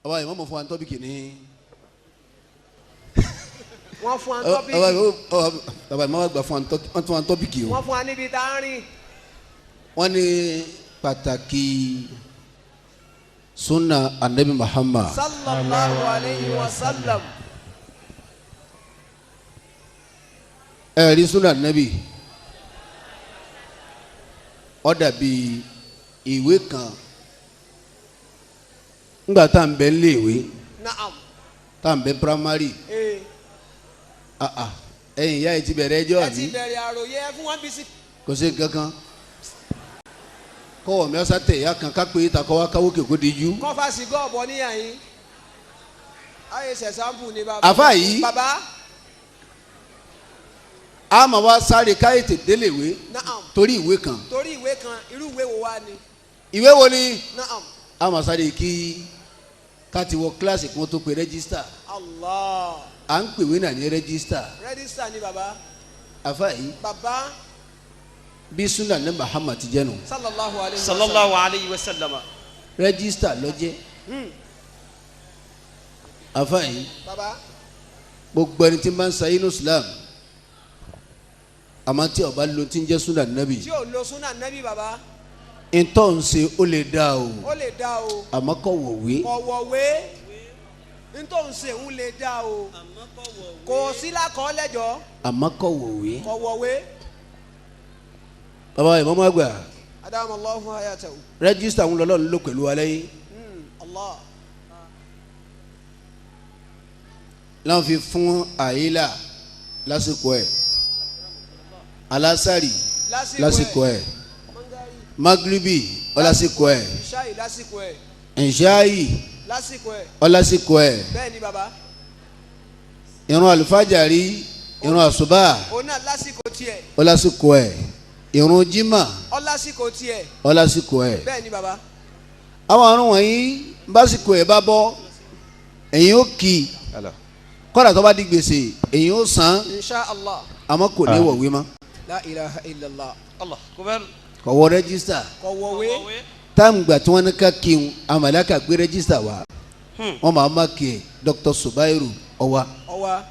Ọba ìmọ̀mọ̀ fún wa ní tọ́bìkì ní. Wọ́n fún wa ní tọ́pìkì. Bàbá ìmọ̀mọ̀ àgbà fún wa ní tọ́bìkì o. Wọ́n fún wa níbi tá a rìn. Wọ́n ní pàtàkì sunna anabi Muhammad. Sallallahu alayhi wa sallam. Ẹ rí sunna anabi ó dàbí ìwé kan ńgbà tá à ń bẹ léèwé Naam. tá à ń bẹ primary ẹ̀yin ìyá yìí ti bẹ̀rẹ̀ ẹjọ́ Ẹ ti àbí bẹ̀rẹ̀ àròyé ẹ fún wọn bí sí. kò sí nǹkan kan kọ́wọ́ mi ọ̀sá tẹ̀ ìyá kan ká pé ta kọ́ wá káwó kèkó di jú. Kọ́fà sí gọ́ọ̀bọ níyà yín. Ayé ṣẹ̀ sáǹpù ni bàbá. Àfáà yìí. Bàbá. A máa wá sáré káyọ̀tì déléwé Naam. torí ìwé kan. Torí ìwé kan irú ìwé wo wá ni. Ìwé wo ni. Naam. A máa sáré kí ká ti wọ kíláàsì kan tó pe rẹ́gísítà. Allah. À ń pèwé náà ní rẹ́gísítà. Rẹ́gísítà ni bàbá. Àfáà yìí. Bàbá. Bí sunna ní Muhammad ti jẹ́ nù. Sallallahu alayhi wa sallam. Sallallahu alayhi wa sallam. Rẹ́gísítà ló jẹ́. Àfáà yìí. Bàbá. Gbogbo ẹni tí ń bá ń sa inú Islam àmọ́ tí ó bá lo tí ń jẹ́ sunna nabi. Tí ò lo sunna nabi bàbá. Ntọ́ ń ṣe ó lè dá o. Ó lè dá o. Àmọ́ kò wọ̀wé. Kò wọ̀wé. Ntọ́ ń ṣe ń lè dá o. Kò sí lákọọ́lẹ́jọ́. Àmọ́ kò wọ̀wé. Kò wọ̀wé. Bàbá ìmọ̀mọ́ àgbà. Adamu Allahu hayatahu. Rẹ́gísítà ń lọ lọ́nà ló pẹ̀lú alẹ́ yìí. Allah. Láwọn fi fún àyílà lásìkò ẹ̀, alásàrì lásìkò ẹ̀, magribi ọlásìkò ẹ̀, ìṣáì ọlásìkò ẹ̀, ìrun àlùfájàrí, ìrun àsùbá ọlásìkò ẹ̀, ìrun jímà ọlásìkò ẹ̀. Àwọn àrùn wọ̀nyí básìkò ẹ̀ bá bọ́ ẹ̀yin ó kì í, kọ́dà tó bá di gbèsè èyí ó san. Insha Allah. Àmọ́ kò ní wọ̀wé mọ́. La ilaha illallah. Kò wọ rẹ́gísítà. Kò wọ̀wé. Táàmù gbà tí wọ́n ní ká kíun àmàlàkà gbé rẹ́gísítà wá, wọ́n máa má kí ẹ̀ Dr. Subairu ọwa, ọwa,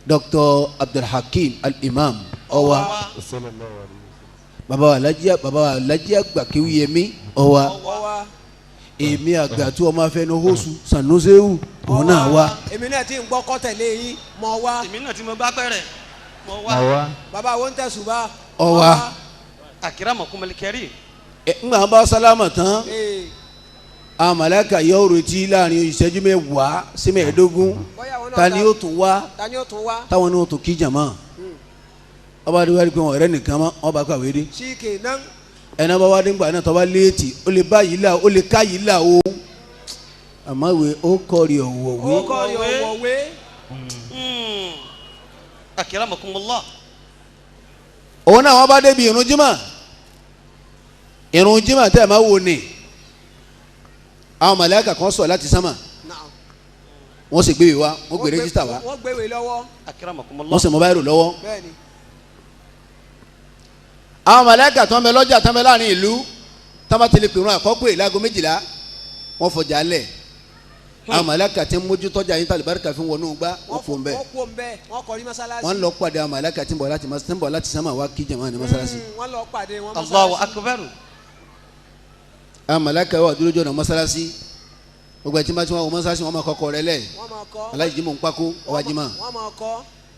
Dr. Abdulhakeem Al-Imam ọwa, baba wa Alhaji Àgbà Kéwúyẹmí ọwa, èmi àgbà tí wọ́n máa fẹ́ ní hóṣù Sanusewu òun náà wá. Èmi náà ti ń gbọ́ kọ́tẹ̀lé yín mọ̀ wá. Èmi náà ti mọ bá pẹ́rẹ́ mọ̀ wá. Bàbá wo ń tẹ̀sùn bá. Ọwa. Akramakumul karim. Ẹ ń gbà bá sálámà tán, àwọn màláíkà yóò retí láàrin ìṣẹ́jú 10 sí 15, ta ni yóò tún wá, táwọn ni yóò tún kí jàmá. Ọba adé wá rí pé wọn ọ̀rẹ́ nìkan mọ́, ọba kàwé dé. Ẹnà bá wá dé ńgbà náà tọ́ba léètì ó lè bá yìí là ó lè ká yìí là o, àmọ́ ìwé ó kọ́rí ọ̀wọ̀wé. Ó kọ́rí ọ̀wọ̀wé. Akramakumullah. Òun náà wọ́n bá débi ìrun jímà, ìrun jímà tẹ́ ẹ̀ máa wò ní àwọn màláíkà kan sọ̀ láti sánmà, wọ́n sì gbéwèé wá, wọ́n gbé rẹ́gísítà wá, wọ́n gbéwèé lọ́wọ́, wọ́n sì mobile lọ́wọ́. Àwọn màláíkà tó ń bẹ lọ́jà tó ń bẹ láàrin ìlú tó bá ti lè pèrún àkọ́kọ́ láago 12 wọ́n fọjà lẹ̀. Àwọn màláíkà tí ń mójú tọ́jà yín tàbí barika fi wọnú gbá wọ́n fò ń bẹ̀. Wọ́n lọ pàdé àwọn màláíkà tí ń bọ̀ láti sánmà wá kí jàmáà ní mọ́sálásí. Wọ́n lọ pàdé wọn mọ́sálásí. Allahu akbar. Àwọn màláíkà wà dúró jọ̀nà mọ́sálásí, gbogbo ẹ̀ tí wọ́n wọ mọ́sálásí wọ́n máa kọ́kọ́ rẹ lẹ̀. Alájí mò ń pákó ọwájú mọ́,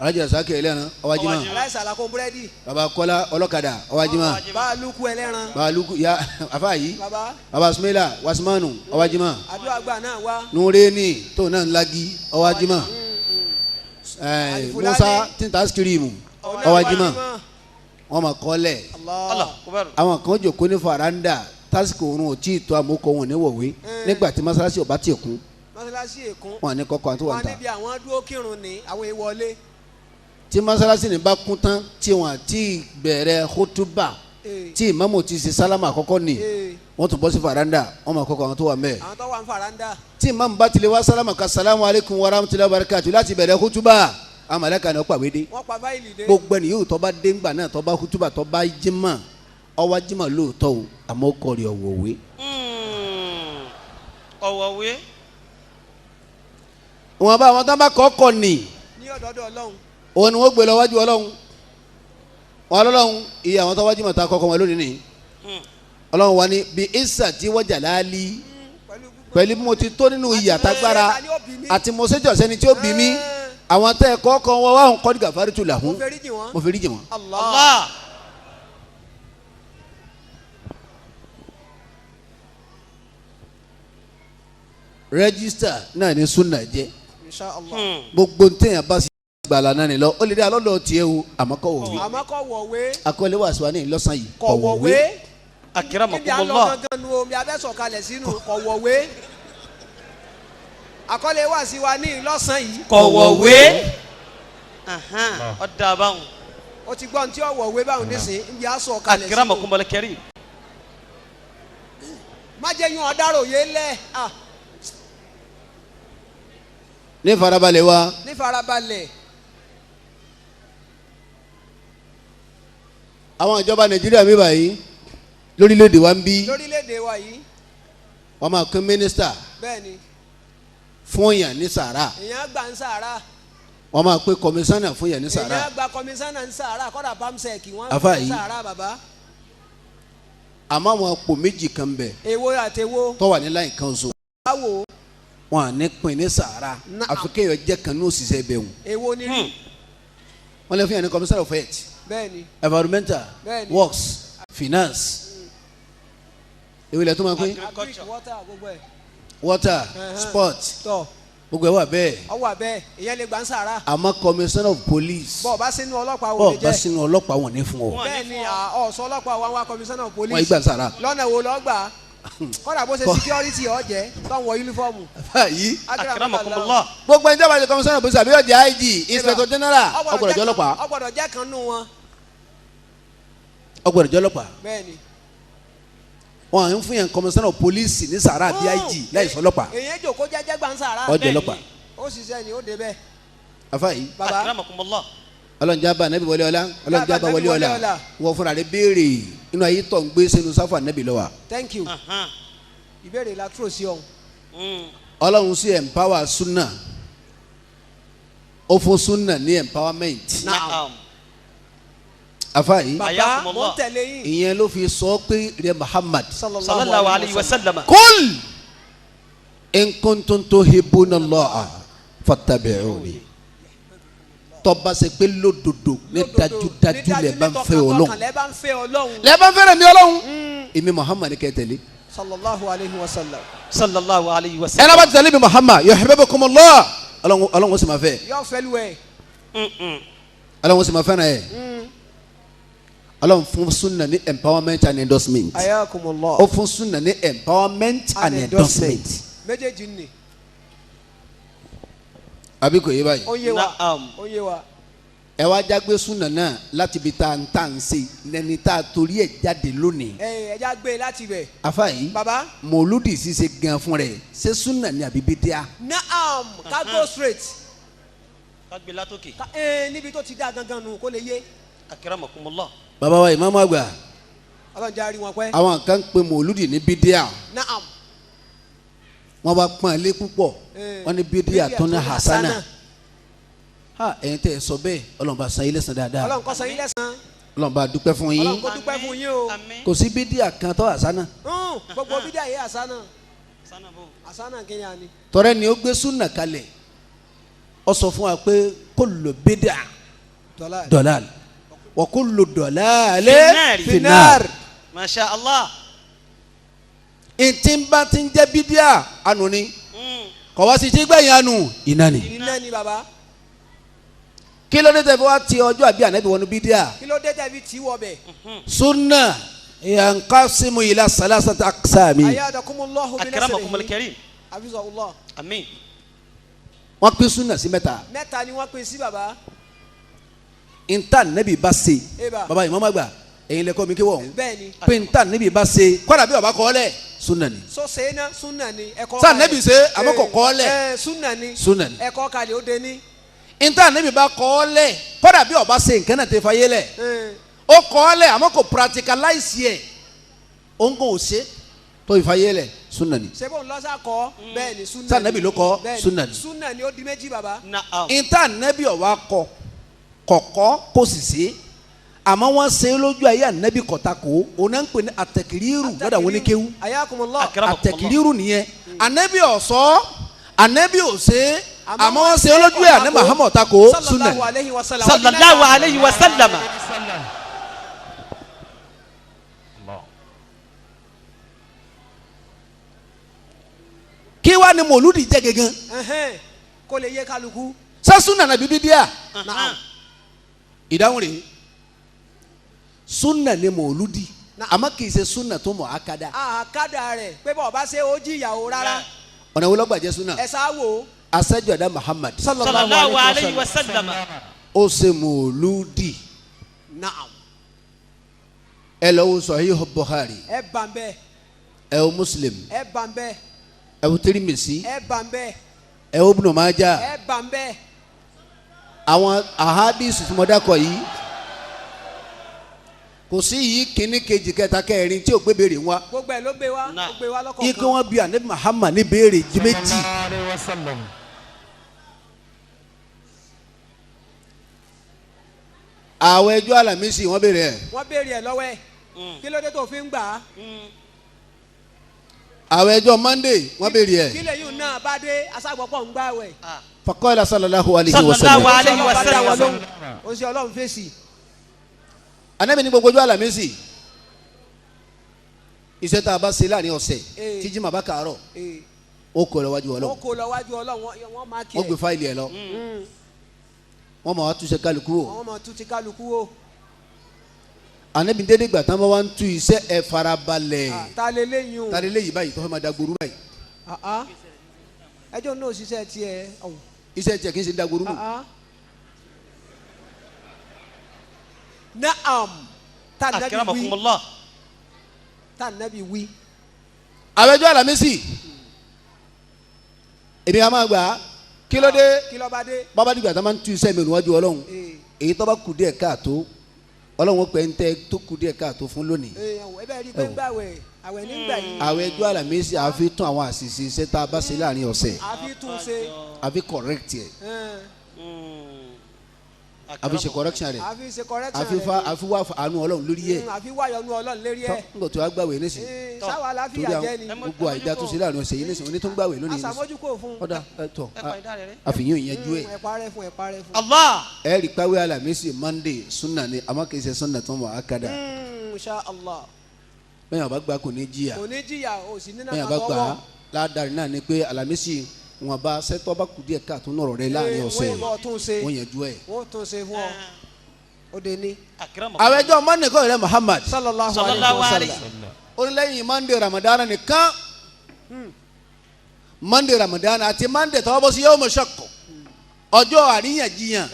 Alhaji Rasaki ẹlẹ́ran ọwájúmọ́, aláìsàlákó búrẹ́dì, baba Kọ́lá ọlọ́kadà ọwájúmọ́, baaluku ẹlẹ́ran, baaluku ya afa yìí, baba Sumaila Wasimanu ọwájúmọ́, àdúrà gbà náà wá, Nureni tó náà ńlági ọwájúmọ́, Musa tinta skirimu ọwájúmọ́, wọ́n máa kọ́lẹ̀. Àwọn kan jòkó ní faranda tásìkò òun ò tí ì tó àmókò wọn ní wọ̀wé nígbà tí mọ́sálásí ò bá ti kún, wọn ní kọ́kọ́ àti wọn ta, wọn níbi àwọn dúró kírun ní àwọn ìwọlé. Tí mọ́sálásí ní bá kún tán tí wọ́n ti bẹ̀rẹ̀ kótóbà tí ìmáàmù ti ṣe sálámà àkọ́kọ́ ni wọ́n tún bọ́ sí faranda, wọ́n máa kọ́kọ́ àwọn tó wà mẹ́ẹ̀. Àwọn tó wà ń faranda. Tí ìmáàmù bá tilẹ̀ wá sálámà ká sálámù aleykum wa rahmatulahi wa barakatu láti bẹ̀rẹ̀ kótóbà, àwọn màláíkà ni wọ́n pàwé dé. Wọ́n pa fáìlì dé. Gbogbo ẹni yóò tó bá dé ńgbà náà tó bá kótóbà tó bá jímà ọwọ́ jímà lóòótọ́ o, àmọ́ kọ́ rí ọ̀wọ̀wé. Ọ̀wọ̀wé. Wọn bá àwọn tó bá kọ́ nì. Ní ọ̀dọ̀ọ̀dọ̀ Ọlọ́run. Òun ni wọ́n gbé lọ wájú Ọlọ́run, wọn lọ́lọ́run iye àwọn tó wájú mọ̀ta kọ́kọ́ wọn lónìí ni Ọlọ́run wa ni bí isa tí wọ́n jà láálí pẹ̀lú bí mo ti tó nínú iyì àtagbára àti mo ṣèjọ́ sẹ́ni tí ó bí mi, àwọn tẹ́ ẹ kọ́kọ́ wọn wá kọ́ gàfárì tù làhún, mo fi rí jì wọ́n. Allah. Rẹ́gísítà náà ní súnà jẹ́, gbogbo ntẹ̀yàn bá sì gbala náà ni lọ ó lè dé alọ́dọ̀ tiẹ̀ o, àmọ́ kò wọ̀wé. Àmọ́ kò wọ̀wé. Akọ́lé wàásù wa ní ìlọ́sàn yìí kò wọ̀wé. Akramakumullah. Ibi àlọ́ gangan nu omi abẹ́sọ̀kalẹ̀ sínú kò wọ̀wé. Akọ́lé wàásù wa ní ìlọ́sàn yìí kò wọ̀wé. Ọ̀dà báwọn. O ti gbọ́n tí ó wọ̀wé báwọn nísìnyí ibi àsọ̀kalẹ̀ sínú. Akramakumul karim. Má jẹ́ yún ọ̀dàròyé lẹ̀. Ní farabalẹ̀ wa. Ní farabalẹ̀. Àwọn ìjọba Nàìjíríà mi báyìí lórílẹ̀‐èdè wa ń bí. Lórílẹ̀‐èdè wa yìí. Wọ́n máa pín mínísítà. Bẹ́ẹ̀ni. Fún yàn ní sàrà. Èèyàn gbà ń sàrà. Wọ́n máa pín kọmísánná fún yàn ní sàrà. Èèyàn gba kọmísánná ń sàrà kọ́dà pamsec wọ́n ń sàrà bàbá. Àmọ́ àwọn àpò méjì kan bẹ̀. Èwo àtèwo. Tó wà ní láì kan so. Báwo. Wọn à ní pín ní sàrà àfi kéèyàn jẹ́ kan ní òṣìṣẹ́ bẹ̀ wọ́n. Èwo ni rí. Wọ́n lè fún yàn ní commissioner of health. Bẹ́ẹ̀ni. Environmental. Bẹ́ẹ̀ni. Works, finance. Èwo ilẹ̀ tó máa pín. Agric, water, gbogbo ẹ̀. Water, sport. Tọ́. Gbogbo ẹ wà bẹ́ẹ̀. Ó wà bẹ́ẹ̀, ìyẹn lè gbà ń sàrà. Àmọ́ commissioner of police. Bọ́ọ̀ bá sínú ọlọ́pàá wò lè jẹ́. Bọ́ọ̀ bá sínú ọlọ́pàá wọn ní fún ọ. Bẹ́ẹ̀ ni ọ̀sọ́ ọlọ́pàá wa wá commissioner of police. Wọ́n gbà ń sàrà. Lọ́nà wo lọ́ gbà? Kọ́dà bó ṣe security ọ̀jẹ̀ tó ń wọ yúnífọ́ọ̀mù. Yìí. Akramakumullah. Gbogbo ẹni tí a bá ṣe commissioner of police àbí ọ̀jẹ̀ IG, inspector general, ó gbọ́dọ̀ jẹ́ ọlọ́pàá. Ó gbọ́dọ̀ jẹ́ kan nù wọn. Ó gbọ́dọ̀ jẹ́ ọlọ́pàá. Bẹ́ẹ̀ ni. Wọn à ń fún yẹn commissioner of police ní sàrà àbí IG láì sọ ọlọ́pàá. Èyàn jòkó jẹ́jẹ́ gbà ń sàrà. Ọjọ́ ọlọ́pàá. Ó ṣiṣẹ́ ni ó dé bẹ́ẹ̀. Afa yìí. Baba. Akramakumullah. Ọlọ́njàba anabi wọlé ọlá, ọlọ́njàba wọlé ọlá. Wọ́n fúnra rẹ̀ béèrè inú ayé tó ń gbé sínú sáfù anabi lọ́wọ́. Thank you. Ìbéèrè la túrò sí ọ̀hún. Ọlọ́run sí empower sunna. Ó fún sunna ní empowerment. Naam. Afa yìí. Baba mo ń tẹ̀lé yín. Ìyẹn ló fi sọ pé rẹ Muhammad. Sallallahu alayhi wa sallam. Kul in kuntum tuhibbuna Allaha fattabi'uni. Tó bá ṣe pé lódodo ní dájúdájú lẹ bá ń fẹ́ Ọlọ́run. Lẹ bá ń fẹ́ Ọlọ́run. Lẹ bá ń fẹ́ràn mi Ọlọ́run. Èmi Muhammad kẹ́ tẹ̀lé. Sallallahu alayhi wa sallam. Sallallahu alayhi wa sallam. Ẹ náà bá tẹ̀lé mi Muhammad yuhibbukumullah. Ọlọ́run ó sì máa fẹ́. Yóò fẹ́ lu ẹ. Ọlọ́run ó sì máa fẹ́ràn ẹ. Ọlọ́run fún sunna ní empowerment and endorsement. Ayakumullah. Ó fún sunna ní empowerment and endorsement. Méjèèjì ni. Àbí kò yé báyìí. Ó yé wa. Ó yé wa. Ẹ wá jágbé sunna náà láti ibi tá à ń ṣe lẹni tá a torí ẹ̀ jáde lónìí. Ẹ já gbé láti ibẹ̀. Afa yìí. Baba. Mọ̀lúdì ṣíṣe gan fún rẹ̀ ṣé sunna ni àbí bídíà. Naam, ká go straight. Ká gbé látòkè. Níbi tó ti dá gangan nù kó lè yé. Akramakumullah. Baba wa ìmáàmù àgbà. Ọlọ́run jẹ́ àrí wọn pẹ́. Àwọn kan ń pe mọ̀lúdì ní bídíà. Naam. Wọ́n bá pọ́n ilé púpọ̀. Wọ́n ní bídíà tó ní hasana. Ha ẹ̀yin tẹ́ ẹ sọ bẹ́ẹ̀ Ọlọ́run bá san yín lẹ́san dáadáa. Ọlọ́run kó san yín lẹ́san. Ọlọ́run bá dúpẹ́ fún yín. Ọlọ́run kó dúpẹ́ fún yín o. Kò sí bídíà kan tó hasana. Gbogbo bídíà yé hasana. Hasana kí ni a ní. Tọ́rẹ́ ni ó gbé súnà kalẹ̀. Ó sọ fún wa pé kullu bídíà dọ̀làl. Wa kullu dọ̀làlẹ̀ finnar. Masha Allah. Ntí bá ti ń jẹ́ bídíà anu ni. Kọ̀ wá sí ti gbẹ̀yìn anu iná ni. Iná ni baba. Kí ló dé tẹ́ fi wá ti ọjọ́ àbí ànábì wọnú bídíà. Kí ló dé tẹ́ fi tí wọ bẹ̀. Sunna yanqasimu ila salasati aqsami. Ayadakumullahu bi nasrihi. Akramakumul karim. Hafizahullah. Àmín. Wọ́n pín sunna sí mẹ́ta. Mẹ́ta ni wọ́n pín sí baba. Nta nẹ́bí bá ṣe. Baba ìmọ̀ àgbà ẹ̀yin lẹ́kọ́ mi kí wọ́n. Bẹ́ẹ̀ni. Pé nta nẹ́bí bá ṣe kọ́dà bí baba kọ́ lẹ̀ sunna ni. So ṣe na sunna ni. Sa nẹ́bí ṣe àmọ́ kò kọ́ lẹ̀. Sunna ni. Sunna ni. Ẹ̀kọ́ kalẹ̀ ó dé ní. Nta nẹ́bí bá kọ́ lẹ̀ kọ́dà bí ọba ṣe nǹkan náà tẹ fayé lẹ̀. Ó kọ́ lẹ̀ àmọ́ kò practicalize yẹ. Òun kò ṣe tó ìfayé lẹ̀ sunna ni. Sebo ńlọsà kọ bẹ́ẹ̀ ni sunna ni. Sa nẹ́bí ló kọ́ sunna ni. Sunna ni ó di méjì baba. Nta nẹ́bí ọba kọ kọ̀kọ́ kò sì sí àmọ́ wọ́n ṣe lójú ayé ànábì kọ̀tàkó òun náà ń pè ní àtẹ̀kìrírù lọ́dọ̀ àwọn oníkéwú àtẹ̀kìrírù nìyẹn ànábì ọ̀sọ́ ànábì òṣè àmọ́ wọ́n ṣe lójú ayé ànábì Muhammad tako sunna. Sallallahu alayhi wa sallam. Kí wàá ní mòlúdì jẹ́ gẹ́gẹ́. Kó lè yé kálukú. Ṣé sunna nàbí bídíà. Ìdáhùn rèé sunna ni mòlúdi àmọ́ kì í ṣe sunna tó mọ̀ akada. Akada rẹ̀ pé bọ́ọ̀ bá ṣe ó jìyà o rárá. Ọ̀nà wo ló gbà jẹ́ sunna. Ẹ sá wo. Asẹ́jọ́dá Muhammad. Sallallahu alayhi wa sallam. Ó ṣe mòlúdi. Naam. Ẹ lọ wo Sahih Bukhari. Ẹ bàn bẹ́ẹ̀. Ẹ wo Muslim. Ẹ bàn bẹ́ẹ̀. Ẹ wo Tirmidhi. Ẹ bàn bẹ́ẹ̀. Ẹ wo Ibn Majah. Ẹ bàn bẹ́ẹ̀. Àwọn ahadisi tí mo dákọ̀ yìí kò sí yìí kíní kejì kẹta kẹrin tí o gbé béèrè wá. Gbogbo ẹ ló gbé wá, ó gbé wá lọ́kọ̀ọ̀kan. Ikú wọn bí anabi Muhammad ní béèrè jí méjì. Àwọn ẹjọ́ Àlàmísì wọ́n béèrè ẹ̀. Wọ́n béèrè ẹ̀ lọ́wọ́ ẹ̀. Kí ló dé tó fi ń gbà á? Àwọn ẹjọ́ Monday wọ́n béèrè ẹ̀. Kí lèyìn náà bá dé aṣágbọ́pọ̀ ń gbà wẹ̀. Faqala sallallahu alayhi wa sallam. Sallallahu alayhi wa sallam. Ó ṣe Ọlọ́run fèsì. Ànábì ní gbogbo ọjọ́ Àlàmísì iṣẹ́ tá a bá ṣe láàrin ọ̀sẹ̀ tí Jímọ̀ bá kàárọ̀ Ó kó lọ wájú Ọlọ́run. Ó kó lọ wájú Ọlọ́run wọ́n máa kí ẹ. Wọ́n gbé fáìlì ẹ lọ. Wọ́n máa wá túnṣe kálukú o. Wọ́n máa tú ti kálukú o. Ànábì dédé gbà tán bá wá ń tú iṣẹ́ ẹ farabalẹ̀. Ta lè léyìn o. Ta lè léyìn báyìí tó fẹ́ máa dagboru báyìí. Ẹjọ́ náà ṣiṣẹ́ tiẹ̀. Iṣẹ́ tiẹ̀ kì í ṣe dagboru nù. Naam. Ta nàbí wí. Ta nàbí wí. Àwẹ̀jọ́ Àlàmísì èmi a máa gbà á kí ló dé bàbá dìgbà tá a máa ń tú iṣẹ́ mi níwájú Ọlọ́run èyí tó bá kù díẹ̀ káàtó Ọlọ́run pẹ̀ ń tẹ́ tó kù díẹ̀ káàtó fún lónìí. Àwẹ̀jọ́ Àlàmísì àfi tún àwọn àṣìṣe iṣẹ́ tá a bá ṣe láàrin ọ̀sẹ̀ àfi correct yẹ àfi ṣe correction rẹ àfi wá àánú Ọlọ́run lórí ẹ àfi wá yọ́nú Ọlọ́run lérí ẹ n kò tó wá gbàwé nísìn torí àwọn gbogbo àìdá tó ṣe láàrin ọ̀sẹ̀ yìí nísìn oní tó ń gbàwé lónìí nísìn ọ̀dà ẹ̀tọ́ àfihàn ìyẹn jú ẹ̀. Ẹ rí pàwé Àlàmísì Monday sunna ni àmọ́ kì í ṣe sunna tó ń bọ̀ akada. Bẹ́ẹ̀ bá gbà kò ní jìyà bẹ́ẹ̀ bá gbà ládàrí náà ni pé Àlàmísì wọn bá sẹtọ bá kù díẹ̀ káàtó nọrọ rẹ láàrin ọ̀sẹ̀ wọn yẹn ju ẹ. Wọ́n tún ṣe fún ọ ó de ní. Àwẹ̀jọ́ Monday kọ́ ìrẹ́ Muhammad sallallahu alayhi wa sallam ó ní lẹ́yìn Monday Ramadan nìkan Monday Ramadan àti Monday tọwọ́ bọ́ sí yawm shaqq ọjọ́ àríyànjiyàn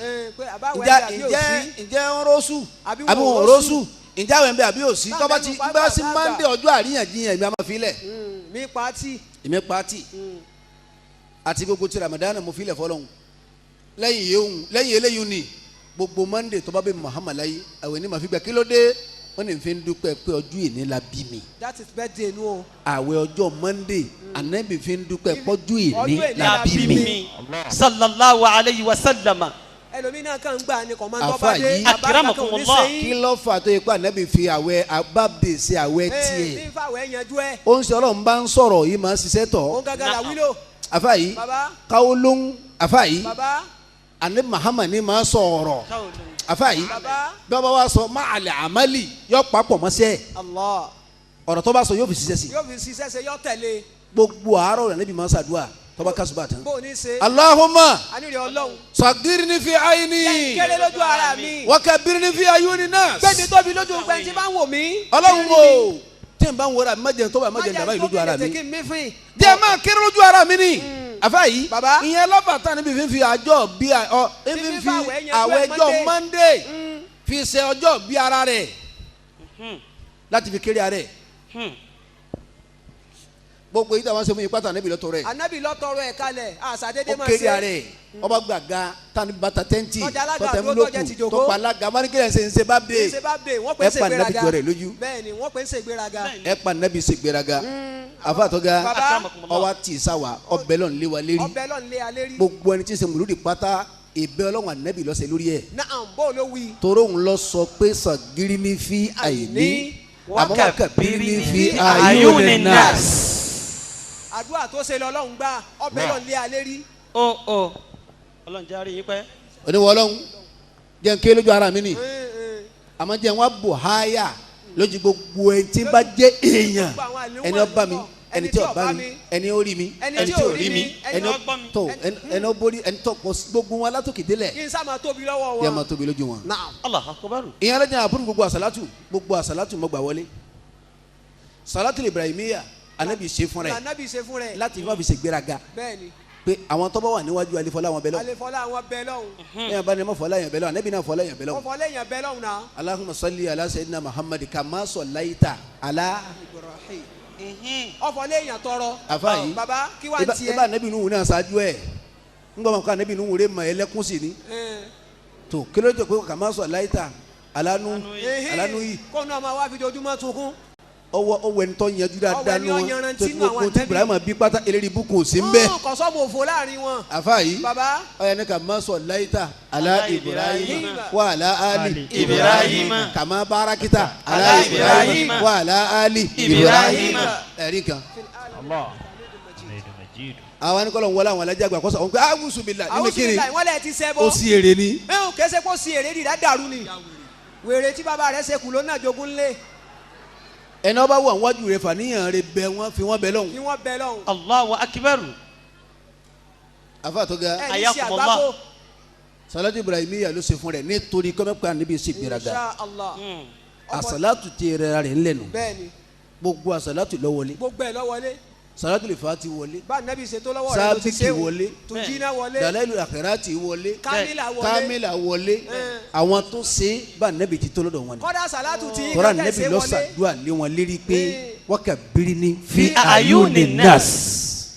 ǹjẹ́ ń rọ́ọ̀sù àbí wọn rọ́ọ̀sù ǹjẹ́ àwọn ẹ̀ńbẹ́ àbí òsì tọ́ba ti bá sí Monday ọjọ́ àríyànjiyàn èmi àmọ́ filẹ̀. Mi pàtì. Èmi pàtì àti gbogbo ti Ramadan mo filẹ̀ fọlọ́hún lẹ́yìn eléyìí ni gbogbo Monday tó bá bẹ Muhammad láyé àwẹ̀ ní màá fi gbà kí ló dé wọ́n ní fi ń dúpẹ́ pé ọjọ́ ìní la bí mi. That is birthday nu o. Àwẹ̀ ọjọ́ Monday Ànábì fi ń dúpẹ́ pọ́jú ìní la bí mi. Sallallahu alayhi wa sallam. Ẹlòmínà kan gbà ní kò máa ń tọ́ bá dé akramakumullah. Kí ló fà tó yẹ pé Ànábì fi àwẹ̀ abábdè ṣe àwẹ̀ tiẹ̀. Ní fàwẹ̀ yanjú ẹ. Ó ń sọ Ọlọ́run bá ń sọ̀rọ̀ yìí máa ń ṣiṣẹ́ tọ̀. Ó ń gàgàrà wílò. Afa yìí káwó ló ń afa yìí ani Muhammad ni ma sọ̀rọ̀ afa yìí bàbá wa sọ ma àlẹ àmàlì yọ papọ̀ mọ́sẹ́ ọ̀rọ̀ tó bá sọ yóò fi ṣiṣẹ́ sí. Yóò fi ṣiṣẹ́ ṣe yọ tẹ̀lé. Gbogbo àárọ̀ rẹ̀ níbi máa ń ṣàdúrà tó bá kásùbà tán. Bó o ní ṣe. Allahumma Anírè sagirni fi ayni. Kéré lójú ara mi. Wa kabirni fi ayuni nas. Gbẹ̀mí tóbi lójú gbẹ̀ntì bá ń wò mí. Ọlọ́run o tí n bá ń wọra mi má jẹun tó bá má jẹun dàbá yìí lójú ara mi. Jẹ́ máa kéré lójú ara mi ni. Afa yìí ìyẹn lọ́fà tán níbi fífi àjọ bí ọ fífi àwẹ̀jọ Monday fi ṣe ọjọ́ bí ara rẹ̀ láti fi kéré ara rẹ̀ gbogbo yìí táwọn ṣe fún yìí pátá Ànábì lọ́tọ̀ rẹ̀ Ànábì lọ́tọ̀rọ̀ ẹ̀ kalẹ̀ àṣàdédé máa ṣe ó kéré ara rẹ̀ ọba gbàgà tani bàtà tẹ́ǹtì tọ́tẹ̀múlòkù tọ́pọ̀ alága mọ́nìkìlẹ̀ ṣe ń ṣe bá dé ẹ pa Ànábì jọ rẹ̀ lójú ẹ pa Ànábì ṣe gbéraga afatɔga ọwa tí sáwa ọbẹ̀ lọ́n lé wa lérí gbogbo ẹni tí ń ṣe mùlúdi pátá ìbẹ́ Ọlọ́run Ànábì lọ́sẹ̀ lórí ẹ̀. Toró ń lọ sọ pé sàgírí fi àyè àmọ́ wákàbírí fi àyùnì nas. Àdúrà tó ṣe lọ́lọ́run gbà ọbẹ̀ lọ́n lé alẹ́ rí. Ó Ọlọ́run jẹ́ àárín yín pẹ́. Oníwọ̀ Ọlọ́run jẹ́ n ké lójú ara mi nì àmọ́ jẹ́ n wá bò háyà lójú gbogbo ẹni tí bá jẹ́ èèyàn ẹni ó bá mi ẹni tí ó bá mi ẹni ó rí mi ẹni tí ó rí mi ẹni tó ẹni ó borí ẹni tó kọ gbogbo wọn látòkè délẹ̀. Kí n sá máa tóbi lọ́wọ́ wọn. Yẹ máa tóbi lójú wọn. Allahu Akbar. Ìyẹn lọ́jà àbúrò gbogbo àsálàtù gbogbo àsálàtù mọ́ gbà wọlé sàlátù Ibrahimiya Ànábì ṣe fún rẹ̀ Ànábì ṣe fún rẹ̀ láti má fi ṣe gbéraga. Bẹ́ẹ̀ni pé àwọn tó bá wà níwájú alifọlá wọn bẹ lọ. Alifọlá wọn bẹ lọ́hùn. Ní abáni ma fọlá yẹn bẹ lọ́hùn Ànábì náà fọlá yẹn bẹ lọ́hùn. Wọ́n fọlá yẹn bẹ lọ́hùn náà. Allahumma salli ala sayyidina Muhammad kama sallaita ala. Ọfọlẹ́ yẹn tọrọ. Afa yìí baba kí wàá tiẹ̀. Ibà Ànábì Nuhu náà ṣáájú ẹ̀ ńgbọ́n ma kọ́ Ànábì Nuhu rẹ̀ mọ̀ ẹlẹ́kùn sí ni. Tó kí ló dé pé kama sallaita ala nu ala nu yìí. Kó náà máa wá fi dojúmọ́ sunkún. Ọwọ́ ẹni tó yanjú dáadáa nù wọn tó gbogbo tí Ibrahima bí pátá eléyìí bukun sí ń bẹ. Kọsọ́mù òfò láàrin wọn. Afa yìí baba ọyọ ní ka ma sọ layita ala Ibrahim wa ala ali Ibrahim kama barakita ala Ibrahim wa ala ali Ibrahim ẹ̀rí kan. Àwọn anìkọ́lọ̀ ń wọlé àwọn alájà àgbà kọ́sọ̀ àwọn pé awusu bila nínú kiri wọ́n lẹ̀ ti sẹ́bọ̀ ó sì èrè ni. Kẹsẹ̀ kó sì èrè dìda dàrú ni wèrè tí bàbá rẹ̀ ṣe kù ló náà jogún lé. Ẹni ọba wà wájú rẹ fàníyàn rẹ bẹ wọn fi wọn bẹ lọ́hùn. Fi wọn bẹ lọ́hùn. Allahu akbar. Afa tó ga. Ẹ ní sí àgbákò. Salatu Ibrahimiya ló ṣe fún rẹ nítorí kọ́mẹ́pẹ́ níbi ṣe gbéraga. Insha Allah. Àsàlátù ti rẹ rẹ ńlẹ̀nu. Bẹ́ẹ̀ni. Gbogbo àsàlátù ló wọlé. Gbogbo ẹ̀ ló wọlé. Salatu lè fa ti wọlé. Bá nẹ́bí ṣe tó lọ́wọ́ rẹ ló ti ṣe Sábìkì wọlé. Tùjínà wọlé. Dàlẹ́lù àkàràtì wọlé. Kámílà wọlé. Kámílà wọlé. Àwọn tó ṣe bá nẹ́bí ti tó lọ́dọ̀ wọn ni. Kọ́dà sàlátù ti Tọ́ra kẹ́kẹ́ nẹ́bí ṣe ló wọlé. ṣàdúrà lé wọn lérí pé wákà bírí ní fi ayuni nas.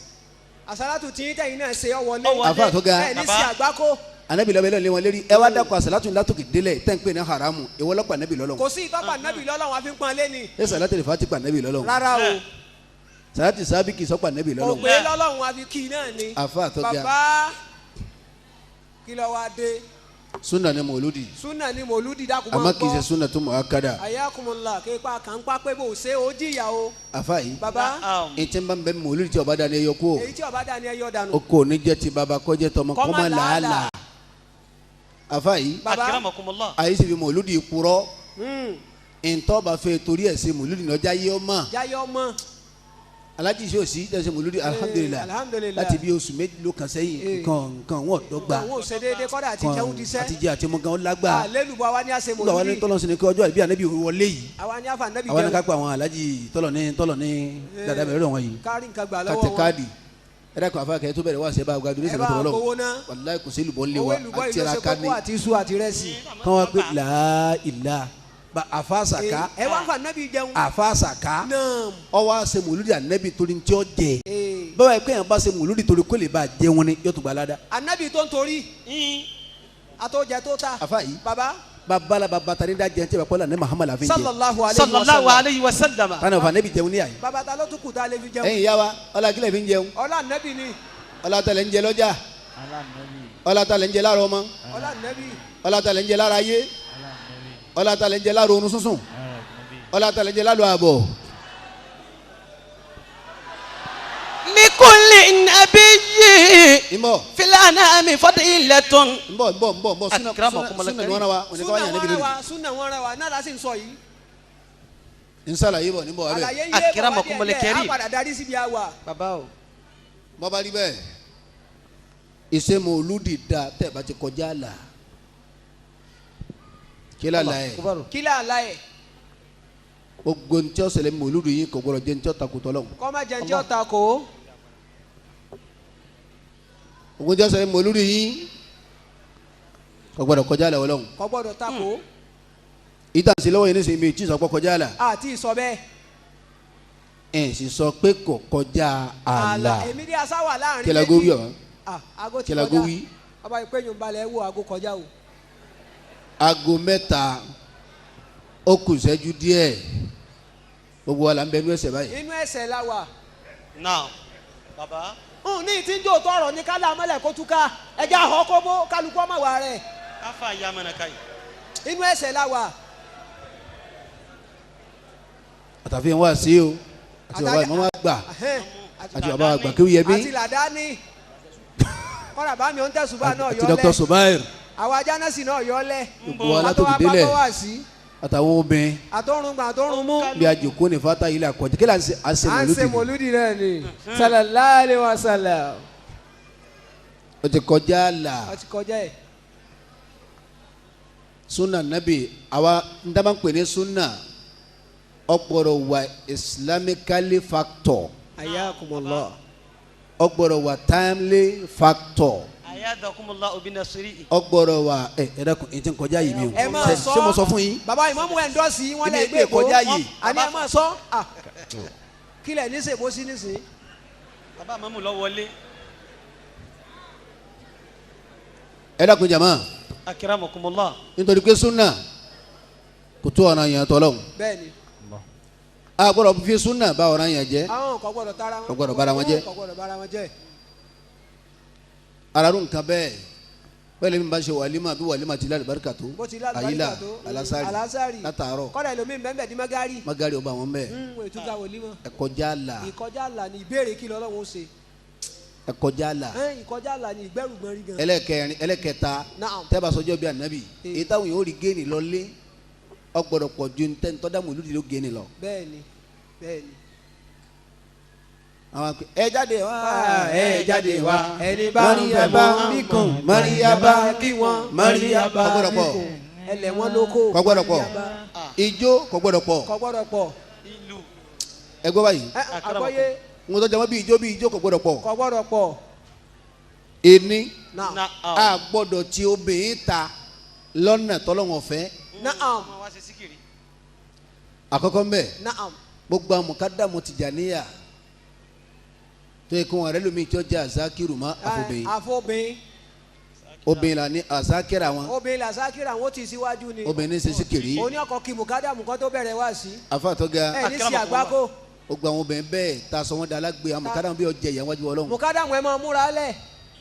Àsàlátù tí tẹ̀yìn náà ṣe ọ wọlé. Àfa tó ga. Ẹ ní sí àgbákò. Anabi lọ́bẹ̀ lọ́lẹ̀ wọn lérí ẹ wá dàpọ̀ àsàlátù látòkè délẹ̀ tẹ́ ń pè ní haramu ìwọ lọ́pọ̀ anabi lọ́lọ́run. Kò sí ìtọ́pọ̀ anabi lọ́lọ́run àfi ń pọn lé ni. Ẹ sàlátù lè fa ti pa anabi lọ́lọ́run. Rárá o. Sàlátù sábìkì sọ́pọ̀ anabi lọ́lọ́run. Kò pé lọ́lọ́run àfi kí náà ni. Àfa tó ga. Bàbá kí ló wá dé. Sunna ni mòlúdi. Sunna ni mòlúdi dákun máa ń gbọ́. Àmọ́ kì í ṣe sunna tó mọ̀ akada. Ayakumula képa kàn ń pa pé bò ṣe ó jìyà o. Àfa yìí. Bàbá. Ètí ń bá ń bẹ mòlúdi tí ọba dání ẹyọ kú o. Èyí tí ọba dání ẹyọ dànù. O kò ní jẹ́ ti bàbá kó jẹ́ tọmọ kó má làálàá. Àfa yìí. Bàbá. Àyè sì fi mòlúdi kúrọ́. Ntọ́ bá fẹ́ torí ẹ̀ ṣe mòlúdi náà jáyé ọmọ. Jáyé ọmọ. Alájí ṣe òsì tẹ̀ ṣe mòlúdi alhamdulilayi láti bí oṣù mélòó kan sẹ́yìn nǹkan wọn dọ́gba. Wọn ò ṣe déédéé kọ́dà àti jẹun ti sẹ́. Àti jẹ àti mu gan lágbà. Lẹ́lùbọ̀ àwa ni a ṣe mòlúdi. Àwa ni tọ́lọ̀ sí ni kí ọjọ́ àbí ànábì wọlé yìí. Àwa ni àfa ànábì jẹun. Àwa ni ká pa àwọn alájí tọ́lọ̀ ní dàda bẹ̀rẹ̀ wọn yìí. Kárí nǹkan gbà lọ́wọ́ wọn. Kàtẹ káàdì ẹ dákun àfa kẹ tó bẹ̀rẹ̀ wá sí ẹ bá gba dúró sẹ̀rọ̀ tọ̀rọ̀ wàláhì kò sí ìlúbọ̀ ńlẹ̀ wa àti ẹ̀raka ní. Owó èlùbọ́ ìlú ṣe kókó àti iṣu àti rẹ́sì. Kán wá pé làálàá ba àfàsàká ẹ wá fà nẹ́bí jẹun. Àfàsàká ọwọ́ àṣẹ mòlúdi ànẹ́bí torí tí ó jẹ báwa pé yẹn bá ṣe mòlúdi torí kó lè bá jẹun ni yóò tún gba aládá. Ànẹ́bí tó ń torí àtọ́jẹ tó ta. Àfa yìí baba. Babala baba tani da jẹun tí a bá kọ́ la ne Muhammad la fi jẹ. Sallallahu alayhi wa sallam. Tani o fa nẹ́bí jẹun ní yà yìí. Baba ta ló tún kù tá a lè fi jẹun. Ẹ̀yin yá wa ọlá kílẹ̀ fi ń jẹun. Ọlá ànẹ́bí ni. Ọlá tẹ̀lé ń jẹ lọ́jà. Ọlá tẹ̀lé ń jẹ lára ọmọ. Ọlá ànẹ́bí. Ọlá tẹ̀lé ń jẹ lára ayé. Ọlá ta lẹ ń jẹ láàrọ̀ orun sísùn. Ọlá ta lẹ ń jẹ láàrọ̀ àbọ̀. Likulli nabiyyi fil-anami fadilatun. Nbọ nbọ nbọ nbọ sunna sunna ni wọn wa oníkà wáyà níbi lónìí. Sunna wọn ra wa náà la sì ń sọ yìí. Nsàlàyé bọ̀ níbọ̀ wá bẹ́ẹ̀. Àlàyé ń yé bọ̀ wá díẹ̀ díẹ̀ a padà darí síbi àwà. Bàbá o. Bọ́ba rí bẹ́ẹ̀ ìṣe mòlúdi da tẹ̀ bá ti kọjá là. Kila la yẹ kila la yẹ. Gbogbo ntí ọsẹlẹ mòlúdi yìí kò gbọdọ̀ jẹ ntí ọta kò tọlọ. Kọ́má jẹ ntí ọta kò. Gbogbo ntí ọsẹlẹ mòlúdi yìí kò gbọdọ̀ kọjá la wọlọ́n. Kò gbọdọ̀ ta kò. Ìtàn sí lọ́wọ́ yìí ní sèmi tí sọ pé kọjá la. A ti sọ bẹ́ẹ̀. Ẹ̀ sì sọ pé kò kọjá àlà. Èmi ní asa wà láàrin méjì. Kí lago wí ọ̀hún. Ago ti Kí lago kọjá. wí. Ọba ìpéyùn balẹ̀ wo ago kọjá o. Aago 3 ó kù ìṣẹ́jú díẹ̀ gbogbo wa la ń bẹ inú ẹ̀ṣẹ̀ báyìí. Inú ẹ̀ṣẹ̀ la wà. Náà bàbá. N ní tí ń jò tọrọ ní kálá amọ́lẹ̀ kó túká ẹja họ kó bó kálukú ọmọ wa rẹ̀. Káfa ìyá mọ̀nà ká yìí. Inú ẹ̀ṣẹ̀ la wà. Àtàfihàn wá sí o àti bàbá ìmọ̀ àgbà àti bàbá àgbà kí ó yẹ bí. Àti làdáni kọ́ra bá mi ò ń tẹ̀sùbà náà yọ àti Dr. Subair. Àwọn ajánásì náà yọ lẹ. Gbogbo wa látòkè délẹ̀ àtàwọn obìnrin. Àtọrùngbà àtọrùnmú. Bí a jòkó ní fata yìí la kọjá kí la ń ṣe À ń ṣe mòlúdi náà ni. Sallallahu alaihi wasallam. O ti kọjá la. O ti kọjá yẹ. Sunna nabi àwa n dábàá pè ní sunna ó gbọ́dọ̀ wà islamically factor. Ayakumullah. Ó gbọ́dọ̀ wà timely factor. Ọgbọrọ wa ẹ ẹ dákun ẹ ti ń kọjá yìí mi o. Ẹ máa sọ ṣé mo sọ fún yín. Bàbá ìmọ̀mù ẹ̀ ń dọ́sí wọn lẹ gbé kọjá yìí. Àní ẹ máa sọ kílẹ̀ níṣẹ́ bó sí níṣẹ́. Bàbá ìmọ̀mù lọ wọlé. Ẹ dákun jama. Akramakumullah. Nítorí pé sunna kò tó ọ̀ràn yẹn tọ́lọ́hún. Bẹ́ẹ̀ni. A gbọ́dọ̀ fi sunna bá ọ̀ràn yẹn jẹ́. Àwọn kò gbọ́dọ̀ tara wọn. Kò gbọ́dọ̀ bára wọn jẹ́. Kò gbọ́dọ̀ bára wọn jẹ́. Araru nǹkan bẹ́ẹ̀ bẹ́ẹ̀ lèmi bá ṣe wàlímà bí wàlímà ti lálùbáríkà tó àyílà alásàrì látàárọ̀ kọ́dà ẹlòmíì bẹ́ẹ̀ di magari magari ọba wọn bẹ́ẹ̀ ètùkà wòlímọ̀ ẹ̀kọjá là ìkọjá là ní ìbéèrè kí lọ́lọ́run ó ṣe ẹ̀kọjá là ìkọjá là ní ìgbẹ́rùgbọ́n rí gan. ẹlẹ́kẹrin ẹlẹ́kẹta tẹ́bà sọjọ́ bí ànábì èyí táwọn yóò rí géènì lọlé Ó gbọ́dọ̀ pọ̀ ju ntẹ́ ntọ́dá mòlúdi ló gé ni lọ. Bẹ́ẹ̀ni bẹ́ẹ̀ni. Àwọn akpẹ ẹ jáde wá ẹ jáde wá ẹni bá ń fẹ́ mọ́ bíkùn Mariaba kí wọ́n Mariaba kò gbọ́dọ̀ pọ̀ ẹlẹ̀ wọn lóko kò gbọ́dọ̀ pọ̀ ijó kò gbọ́dọ̀ pọ̀ kò gbọ́dọ̀ pọ̀ ẹ gbọ́ báyìí àgbọ́yé ń tọ́jà mọ́ bí ijó kò gbọ́dọ̀ pọ̀ kò gbọ́dọ̀ pọ̀ ẹni a gbọ́dọ̀ tí obìnrin ta lọ́nà tọ́lọ́wọ̀n fẹ́. Àkọ́kọ́ mbẹ́ gbogbo àwọn mukadamu Tìjàníyà tó yẹ kó wọn rẹ lómi tí ó jẹ azakiru mọ àfọbìnrin àfọbìnrin obìnrin la ní azakira wọn obìnrin la azakira wọn ti síwájú ni obìnrin ṣe síkiri oní ọkọ kí mukadamu kan tó bẹ̀rẹ̀ wá sí afatọ ga ẹ ní sí àgbákò gbogbo àwọn obìnrin bẹ́ẹ̀ ta sọ wọn da alágbe àwọn mukadamu bí ó jẹ ìyà wájú Ọlọ́run mukadamu ẹ máa múra lẹ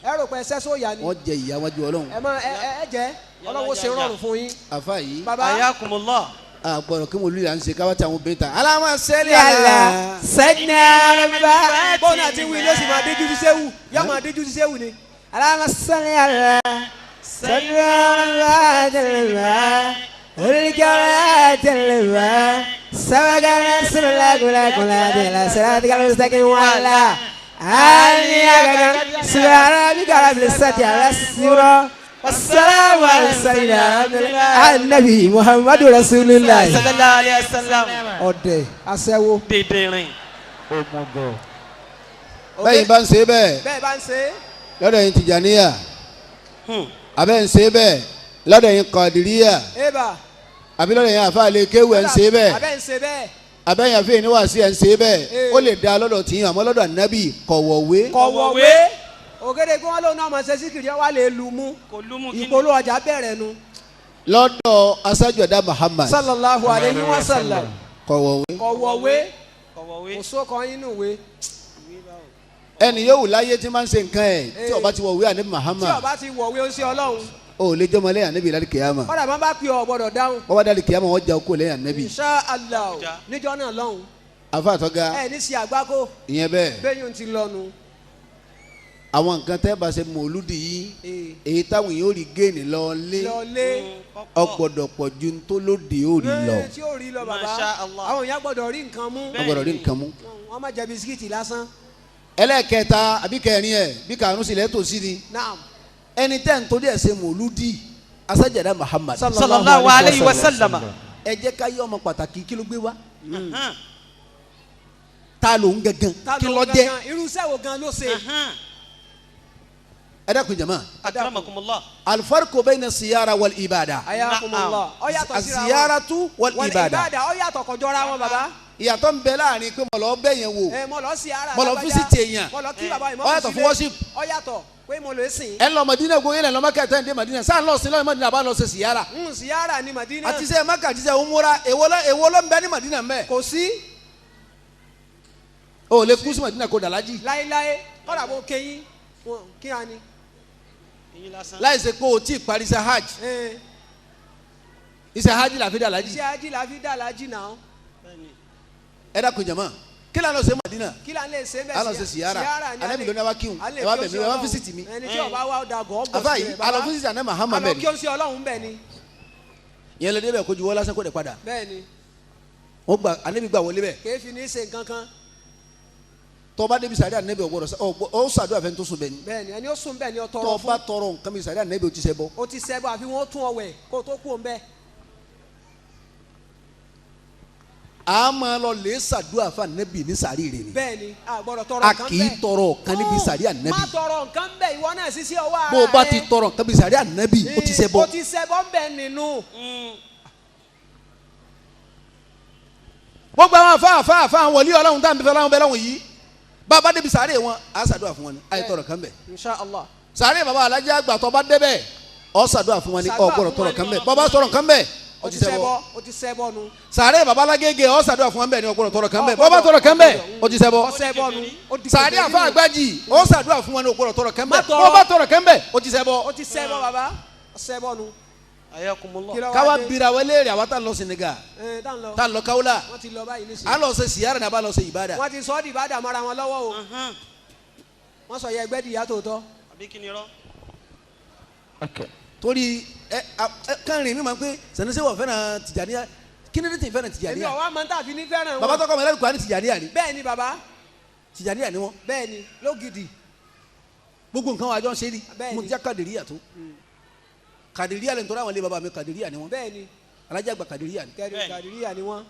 ẹ rò pé ẹsẹ sóyà ni wọn jẹ ìyà wájú Ọlọ́run ẹ máa ẹ jẹ Ọlọ́run ṣe rọrùn fún yín. Afa yìí baba ayakumullah a gbọ́dọ̀ kí mo lu yà ń ṣe káwá tí àwọn obìnrin ta alama sẹlẹ ala sẹdínàbà bọ́ọ̀nù àti wíì ló sì máa díjú sí sẹ́wù yóò máa díjú sí sẹ́wù ni. alama sẹlẹ ala sẹdínàbà tẹlẹbà olùkọ́lá tẹlẹbà sábàgàrà sọlá tẹlẹ sẹlẹ sẹkẹ wàlá àníyàgàgà sùgbàrà bíkàrà bìlẹ̀ àlà sùrọ̀. Wassalamu ala nabi Muhammadu Rasulullah sallallahu alayhi wa sallam. Ọ̀dẹ̀ aṣẹ́wó. Dídìrín. Bẹ́ẹ̀ bá ń ṣe bẹ́ẹ̀. Bẹ́ẹ̀ bá ń ṣe. Lọ́dọ̀ yín Tìjàníyà. Abẹ́ ń ṣe bẹ́ẹ̀. Lọ́dọ̀ yín Kọ̀dìríyà. Eba. Àbí lọ́dọ̀ yín àfáàlẹ̀ kéwù ẹ̀ ń ṣe bẹ́ẹ̀. Abẹ́ ń ṣe bẹ́ẹ̀. Abẹ́ yín àfihàn níwàásí ẹ̀ ń ṣe bẹ́ẹ̀. Ó lè da lọ́dọ̀ tìyín àmọ́ lọ́dọ̀ ànábì kọ̀wọ̀wé. Kọ̀wọ̀wé. Ògèdè kí wọn lóun náà máa ṣe síkìrì wá lè lu mú ìpolówó ọjà bẹ̀rẹ̀ nu. Lọ́dọ̀ aṣáájú ẹ̀dá Muhammad. Sallallahu alayhi wa sallam. Kọ̀wọ̀wé. Kọ̀wọ̀wé. Kò sóko inú ìwé. Ẹni yóò wù láyé tí máa ń ṣe nǹkan ẹ̀ tí ó bá ti wọ̀wé ànábì Muhammad. Tí ó bá ti wọ̀wé ó ṣe Ọlọ́run. O lè jọmọ lẹ́yìn ànábì lálẹ́ kìyàmà. Kọ́dà máa bá pè ọ́ gbọ́dọ̀ dáhùn. Wọ́n bá dálé kìyàmà wọ́n já okó lẹ́yìn ànábì. Insha Allah níjọ́ náà lọ́hùn. Afa àtọ́ga. Ẹ ní sí àgbákò. Ìyẹn bẹ́ẹ̀. Bẹ́ẹ̀ yóò ti lọ́nu. Àwọn nǹkan tẹ́ bá ṣe mòlúdi yìí èyí táwọn yóò rí géènì lọ lé ọgbọ́dọ̀ pọ̀ ju tó lóde ó rí lọ. Tí ó rí lọ bàbá àwọn èèyàn gbọ́dọ̀ rí nǹkan mú. Wọ́n gbọ́dọ̀ rí nǹkan mú. Wọ́n má jẹ bisikíìtì lásán. Ẹlẹ́ẹ̀kẹta àbí kẹrin ẹ̀ bí kàánú sílẹ̀ tó sí ni. Ẹni tẹ́ ń torí ẹ̀ ṣe mòlúdi asájàdá Muhammad. Sallallahu alayhi wa sallam. Ẹ jẹ́ ká yé ọmọ pàtàkì kí ló gbé wá. Ta ló ń gangan kí ló jẹ́. Irúṣẹ́ wo gan ló ṣe. Ẹ dákun jama. Akramakumullah. Alifariko bayna siyara wal ibada. Ayakumullah. Ó yàtọ̀ síra wọn. Asiyaratu wal ibada. Wal ibada ó yàtọ̀ kò jọra wọn baba. Ìyàtọ̀ ń bẹ láàrin pé mọ̀lọ́ bẹ̀ yẹn wò. Mọ̀lọ́ sí ara. Mọ̀lọ́ fisiti èèyàn. Mọ̀lọ́ kí baba Ó yàtọ̀ fún worship. Ó yàtọ̀ pé mo lè sìn. Ẹ lọ Madina gbogbo yẹn lọ Maka tẹ́ ń dé Madina sáà lọ sí lọ́yìn Madina bá lọ ṣe siyara. Siyara ni Madina. Àti sẹ́ Maka àti sẹ́ umura èwo ló ń bẹ ní Madina mbẹ́. Kò sí. O lè kú sí Madina kó dàlájì. Láéláé kọ́dà bó kéyìn kí á ní. Láìsí pé o tí ì parí iṣẹ́ hajj. Iṣẹ́ hajj la fi dà lájì. Iṣẹ́ hajj la fi dà lájì náà. Ẹ dákun jama kí ló ń ṣe Madina. Kí ló ń lè ṣe bẹ́ẹ̀ a lọ ṣe siyara Ànábì ló ní wa kíhun ẹ wá bẹ̀ mí ẹ wá fisiti mi. Ẹni tí ọba wa da gọ́ bọ̀ sí ẹ baba alọ fisiti àná Muhammad bẹ́ẹ̀ ni. Alọ kí o ṣe Ọlọ́run bẹ́ẹ̀ ni. Ìyẹn lè débẹ̀ kojú wọ́n lásán kó dẹ̀ padà. Bẹ́ẹ̀ ni. Wọ́n gba Ànábì gbà wọlé bẹ́ẹ̀. Kéfì ní ṣe nǹkan kan. Tọba débi sàrí Ànábì ọgbọdọ ọ sàdúrà fẹn tó sùn bẹ́ẹ̀ ni. Bẹ́ẹ̀ni ẹni ó sùn bẹ́ẹ̀ ni ó tọrọ fún. Tọba tọrọ nǹkan mi sàrí Ànábì ó ti ṣẹbọ. Ó ti ṣẹbọ àfi wọn tún ọwẹ kó o tó kú òun bẹ́ẹ̀. A máa lọ lè sàdúrà fún Ànábì ní sàrí rẹ ni. Bẹ́ẹ̀ni a gbọ́dọ̀ tọrọ nǹkan bẹ́ẹ̀. A kì í tọrọ nǹkan níbi sàrí Ànábì. Má tọrọ nǹkan bẹ́ẹ̀ ìwọ náà sísí ọwọ́ ara rẹ. Bó o bá ti tọrọ nǹkan bí sàrí Ànábì ó ti ṣẹbọ. Ó ti ṣẹbọ bẹ́ẹ̀ nínú. Gbogbo àwọn afá afá àwọn wòlíì Ọlọ́run tá à ń bẹ fẹ́ lọ́wọ́ yìí bàbá débi sàárè wọn a ṣàdúrà fún wọn ni àyè tọrọ kan bẹ. Insha Allah. Sàárè bàbá alájà àgbà tó bá débẹ̀ ọ ṣàdúrà fún wọn ni ọ gbọ́dọ̀ tọrọ kan bẹ bàbá tọrọ kan bẹ ó ti ṣẹbọ. Ó ti ṣẹbọ nu. Sàárè bàbá alágége ọ ṣàdúrà fún wọn bẹ ni ọ gbọ́dọ̀ tọrọ kan bẹ bàbá tọrọ kan bẹ ó ti ṣẹbọ. Ó ṣẹbọ nu. Sàárè àfa àgbàjì ọ ṣàdúrà fún wọn ni ọ gbọ́dọ̀ tọrọ kan bẹ bàbá tọrọ kan bẹ ó ti ṣẹbọ. Ó ti ṣẹbọ bàbá ó ṣẹbọ nu. Káwa bira wọlé rẹ àwa tá lọ Senegal tá lọ Kaula a lọ ṣe siyara ni a bá lọ ṣe ibada. Wọ́n ti sọ ọ́ di ìbádà mọ́ra wọn lọ́wọ́ o wọ́n sọ yẹ ẹgbẹ́ di ìyá tòótọ́. Torí ẹ kẹrin mi máa ń pé Sanusi wọ̀ fẹ́ràn Tìjàníyà Kí ni ní tí fẹ́ràn Tìjàníyà. Èmi ọ̀wá máa ń tàbí ní fẹ́ràn wọn. Bàbá tọkọ mi lẹ́nu kò á ní Tìjàníyà ni. Bẹ́ẹ̀ ni bàbá. Tìjàníyà ni wọn. Bẹ́ẹ̀ ni lógidì. Gbogbo nǹkan wa jọ ń ṣe ni. Bẹ́ẹ̀ ni. Mo ti já Kàdìríyà tó. Kàdìríyà lẹ́nu tó ráwọn ilé bàbá mi Kàdìríyà ni wọn. Bẹ́ẹ̀ ni. Alájà àgbà Kàdìríyà ni. Kàdìríyà ni wọn.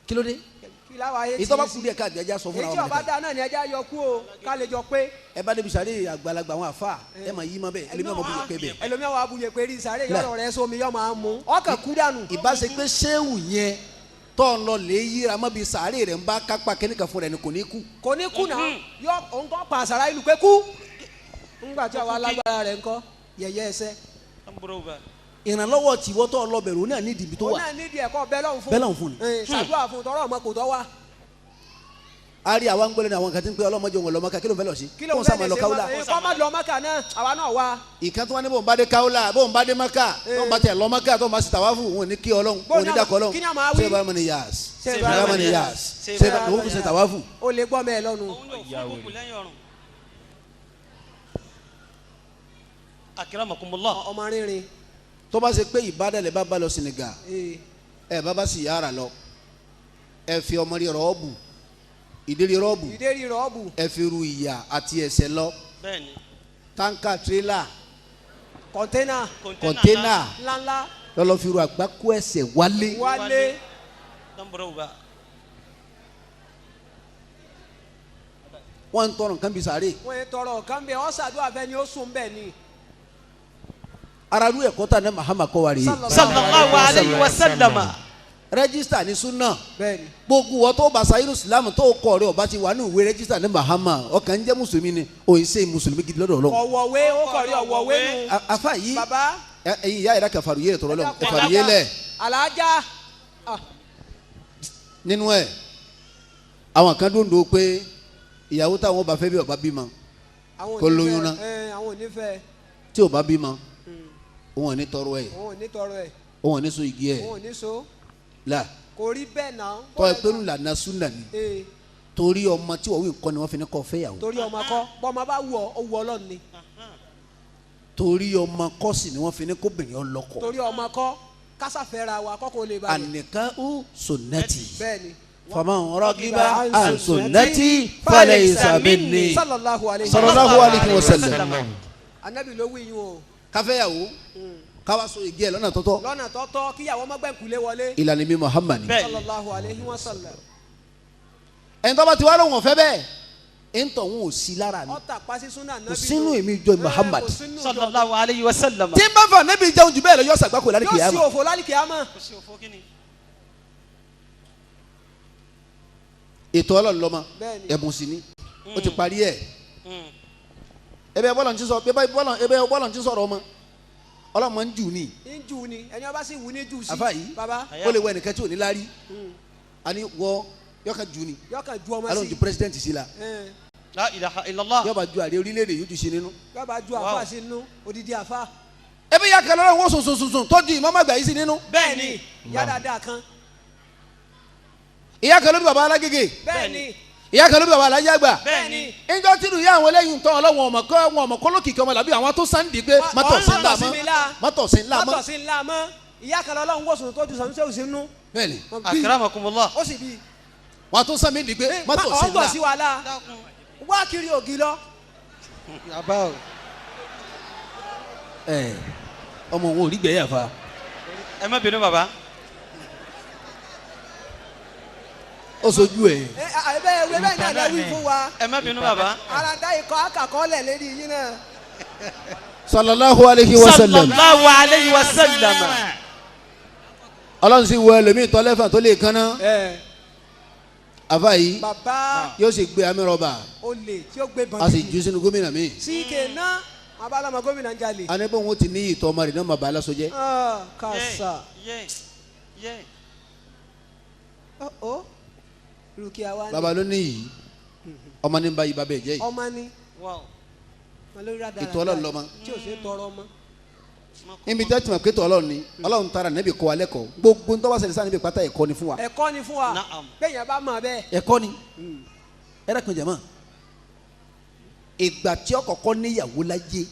Kí ló dé? Kí láwa ayé ti Ìtọ́ bá kú díẹ̀ káàdì ẹja sọ fúnra Èyí wọn. tí ọba dá náà ni ẹja yọ kú o ká lè jọ pé. Ẹ bá débi sàárè àgbàlagbà àwọn àfa ẹ mà yí ma bẹ́ẹ̀ ẹlòmíràn mọ̀ bóyá pé bẹ́ẹ̀. Ẹlòmíràn wà buyè pé rí sàárè yọ̀rọ̀ rẹ sómi yọ̀ máa mú ọkàn kú dànù. Ìbáṣe pé sẹ́wù yẹn tọ́ ń lọ lè yíra mọ́ bí sàárè rẹ̀ ń bá kápá kẹ́nìkan fún rẹ̀ ni kò ní kú. Kò ní kú náà yọ òun kọ́ pa àṣàrà ìlú pé kú. Ńgbà tí àwa alágbára rẹ̀ ńkọ́ yẹ̀yẹ́ ẹsẹ̀. Ìrànlọ́wọ́ tiwọ́ tọ́ lọ bẹ̀rù náà ní ìdìbò tó Òun wà. náà nídìí ẹ̀kọ́ bẹ́lọ̀n fún. Bẹ́lọ̀n fún ni. Ṣàdúrà fún tọrọ ọmọ kò tọ́ wa. A rí àwa ń gbọ́lẹ̀ ní àwọn kan tí ń pẹ́ ọlọ́mọdé òun lọ́mọ ká kí ló ń fẹ́ lọ sí. Kí ló ń Kóun sá fẹ́ máa lè lọ ṣe káwùlà. kọ́ má lọ Mákà náà àwa náà wá. Ìkan tó wá ní bóun bá dé káwùlà bóun bá dé Mákà tóun bá tẹ̀ lọ Mákà tóun bá sì tàwáfù òun ò ní kí Ọlọ́run òun ní dákọ̀ Ọlọ́run. Kí ni a máa wí? Ṣé bá ní yas? Ṣé Ṣé bá ní yas? Ṣé bá òun fi ṣe tàwáfù? O lè gbọ́ mẹ́ ẹ lọ́nu. Akramakumullah. Ọmọ rínrin. Tó bá ṣe pé ìbádàlẹ̀ bá bá lọ Senegal ẹ bá bá sì yára lọ ẹ fi ọmọ rí rọ́ọ̀bù ìdérí rọ́ọ̀bù Ìdérí rọ́ọ̀bù. ẹ fi ru ìyà àti ẹ̀ṣẹ̀ lọ. Bẹ́ẹ̀ni. Táǹkà tírélà Kọ̀ńténà. kọ̀ńténà Ńláńlá. lọ́lọ́ fi ru àgbákò ẹ̀ṣẹ̀ wálé. Wálé. Wọ́n ń tọrọ nǹkan bí sàárè. Wọ́n ń tọrọ nǹkan bẹ́ẹ̀ ọ́ sàdúrà fẹ́ ni ó sùn bẹ́ẹ̀ ni. Araru ẹ̀kọ́ ta ní Mahama kọ́ wa rèé. Sallallahu alayhi wa sallam. Rẹ́gísítà ní súnà. Bẹ́ẹ̀ni. Gbogbo wọ́n tó bá sayínú sílámù tó kọ̀ rẹ̀ ọba ti wà ní ìwé rẹ́gísítà ní Mahama ọkàn ń jẹ́ mùsùlùmí ni òye ṣe mùsùlùmí gidi lọ́dọ̀ Ọlọ́run. Ọ̀wọ̀wé ó kọ̀ rí ọ̀wọ̀wé nu. Afa yìí Bàbá. Ẹyin ìyá yẹrẹ ka faruye tọrọ lọ faruye lẹ. Alájà. Nínú ẹ àwọn kan dòńdó pé ìyàwó táwọn bá fẹ́ bí ọba bímọ kó lóyún náà Àwọn ò ní fẹ́. tí ò bá bímọ òun ò ní tọrọ ẹ. Òun ò ní tọrọ ẹ. Òun ò ní so igi ẹ. Òun ò ní so. La. Kò rí bẹ́ẹ̀ náà. Tọ́ ẹ pé ńlá súnà ni. Torí ọmọ tí wọ́n wí nǹkan ni wọ́n fi ní kọ́ fẹ́yàwó. Torí ọmọ kọ́ bọ́mọ bá wù ọ́ ó wù Ọlọ́run ni. Torí ọmọ kọ́ sì ni wọ́n fi ní kóbìnrin ọlọ́kọ. Torí ọmọ kọ́ kásàfẹ́ra wa kọ́kọ́ lè balẹ̀. Ànìkan ó sunnati. Bẹ́ẹ̀ni. Faman ragiba an sunnati falaysa minni. Sallallahu alayhi Sallallahu alayhi wa sallam. Anabi ló wí yín o. Káfẹ́yàwó káwá so igi ẹ̀ lọ́nà tọ́tọ́. Lọ́nà tọ́tọ́ kíyàwó má gbẹ̀kúlé wọlé. Ìlànà mi Muhammad. Sallallahu alayhi wa sallam. Ẹni tó bá ti wá lóhùn ọ̀fẹ́ bẹ́ẹ̀ ntọ̀ ń ò sí lára mi. Ọ̀tà pàṣẹ súnà nábì. Kò sínú èmi jọ Muhammad. Sallallahu alayhi wa sallam. Tí n bá fà níbi jẹun jù bẹ́ẹ̀ lọ yọ sàgbákò lálẹ́ kìyàmá. Yóò sí òfò lálẹ́ kìyàmá. Ètò Ọlọ́run lọ́mọ ẹ̀bùn sí ni ó ti parí ẹ̀. Ebe bọ́lọ̀ ti sọ ebe bọ́lọ̀ ti sọ̀rọ̀ ọmọ ọlọ́mọ ń jù ní. Ń jù ní ẹni ọba sì wù ní jù sí. Àfa yìí ó lè wọ ẹnìkan tí ò ní lárí àní wọ yọkàn jù ní. Yọkàn ju ọmọ sí. Alóhùn ju president sí la. La ilaha illallah. Yọba ju àrẹ orílẹ̀-èdè yóò ju sí nínú. Yọba ju àfa sí nínú odidi àfa. Ebi yà kẹlẹ́ lọ́wọ́ sùn sùn sùn sùn tọ́jú ìmọ̀mọ́ àgbà yìí sí nínú. Bẹ́ẹ̀ni yàrá dáa kan. Ìyá kan ló bí baba alágége. Bẹ́ẹ̀ni. Ìyá kan ló bí baba alájẹ àgbà. Bẹ́ẹ̀ni. Njọ́ tí ìyá àwọn eléyìí ń tọ́ ọlọ́wọ́n ọmọ kọ́ wọn ọmọ kọ́lókìkí ọmọ làbí àwọn tó sáǹdì pé mọ́tò sí ńlá mọ́ mọ́tò sí ńlá mọ́. Mọ́tò sí ńlá mọ́ ìyá kan lọ́lọ́run wòsàn tó ju sàmúsẹ́ òsì nú. Bẹ́ẹ̀ni. Akramakumullah. Ó sì bí. Wọ́n tó sàmì dì pé mọ́tò sí ńlá. Ọ̀gbọ̀n sí wàhálà wá kiri ògì lọ. Ẹ ọmọ òun ò rí gbẹ̀yà fa. Ẹ má bínú bàbá. Ó sojú ẹ. Ẹ bẹ́ẹ̀ bẹ́ẹ̀ náà lè wí fún wa. Ẹ má bínú bàbá. Ara dá ikọ̀ akàkọ́lẹ̀ lérí yín náà. Sallallahu alayhi wa sallam. Sallallahu alayhi wa sallam. Ọlọ́run sì wọ ẹlòmíì tọ́lẹ́fà tó lè kánná. Àfa yìí yóò sì gbé amí rọ́bà. Olè tí ó gbé bọ́n. A sì jù sínú gómìnà mi. Síkè ná abalama gómìnà ń jalè. A ní bóun ó ti ní ìtọ́ ọmọ rẹ̀ náà mà bá aláṣọ jẹ́. Kàṣà. Rukia wa ni. Baba ló ní yìí ọmọ ní ba yìí bàbá ẹ jẹ́ yìí. Ọmọ ní. Ètò Ọlọ́run lọ́mọ. Tí o ṣe tọrọ ọmọ. Níbi tí a ti mọ̀ pé ètò Ọlọ́run ni Ọlọ́run taara níbi kọ́ alẹ́ kọ́ gbogbo ń tọ́wọ́ sẹ́ni sáà níbi pátá ẹ̀kọ́ ni fún wa. Ẹ̀kọ́ ni fún wa bẹ́ẹ̀ yẹn bá mọ̀ bẹ́ẹ̀. Ẹ̀kọ́ ni ẹ̀rẹ́ kan jẹ̀mọ́ ìgbà tí ó kọ́kọ́ níyàwó láyé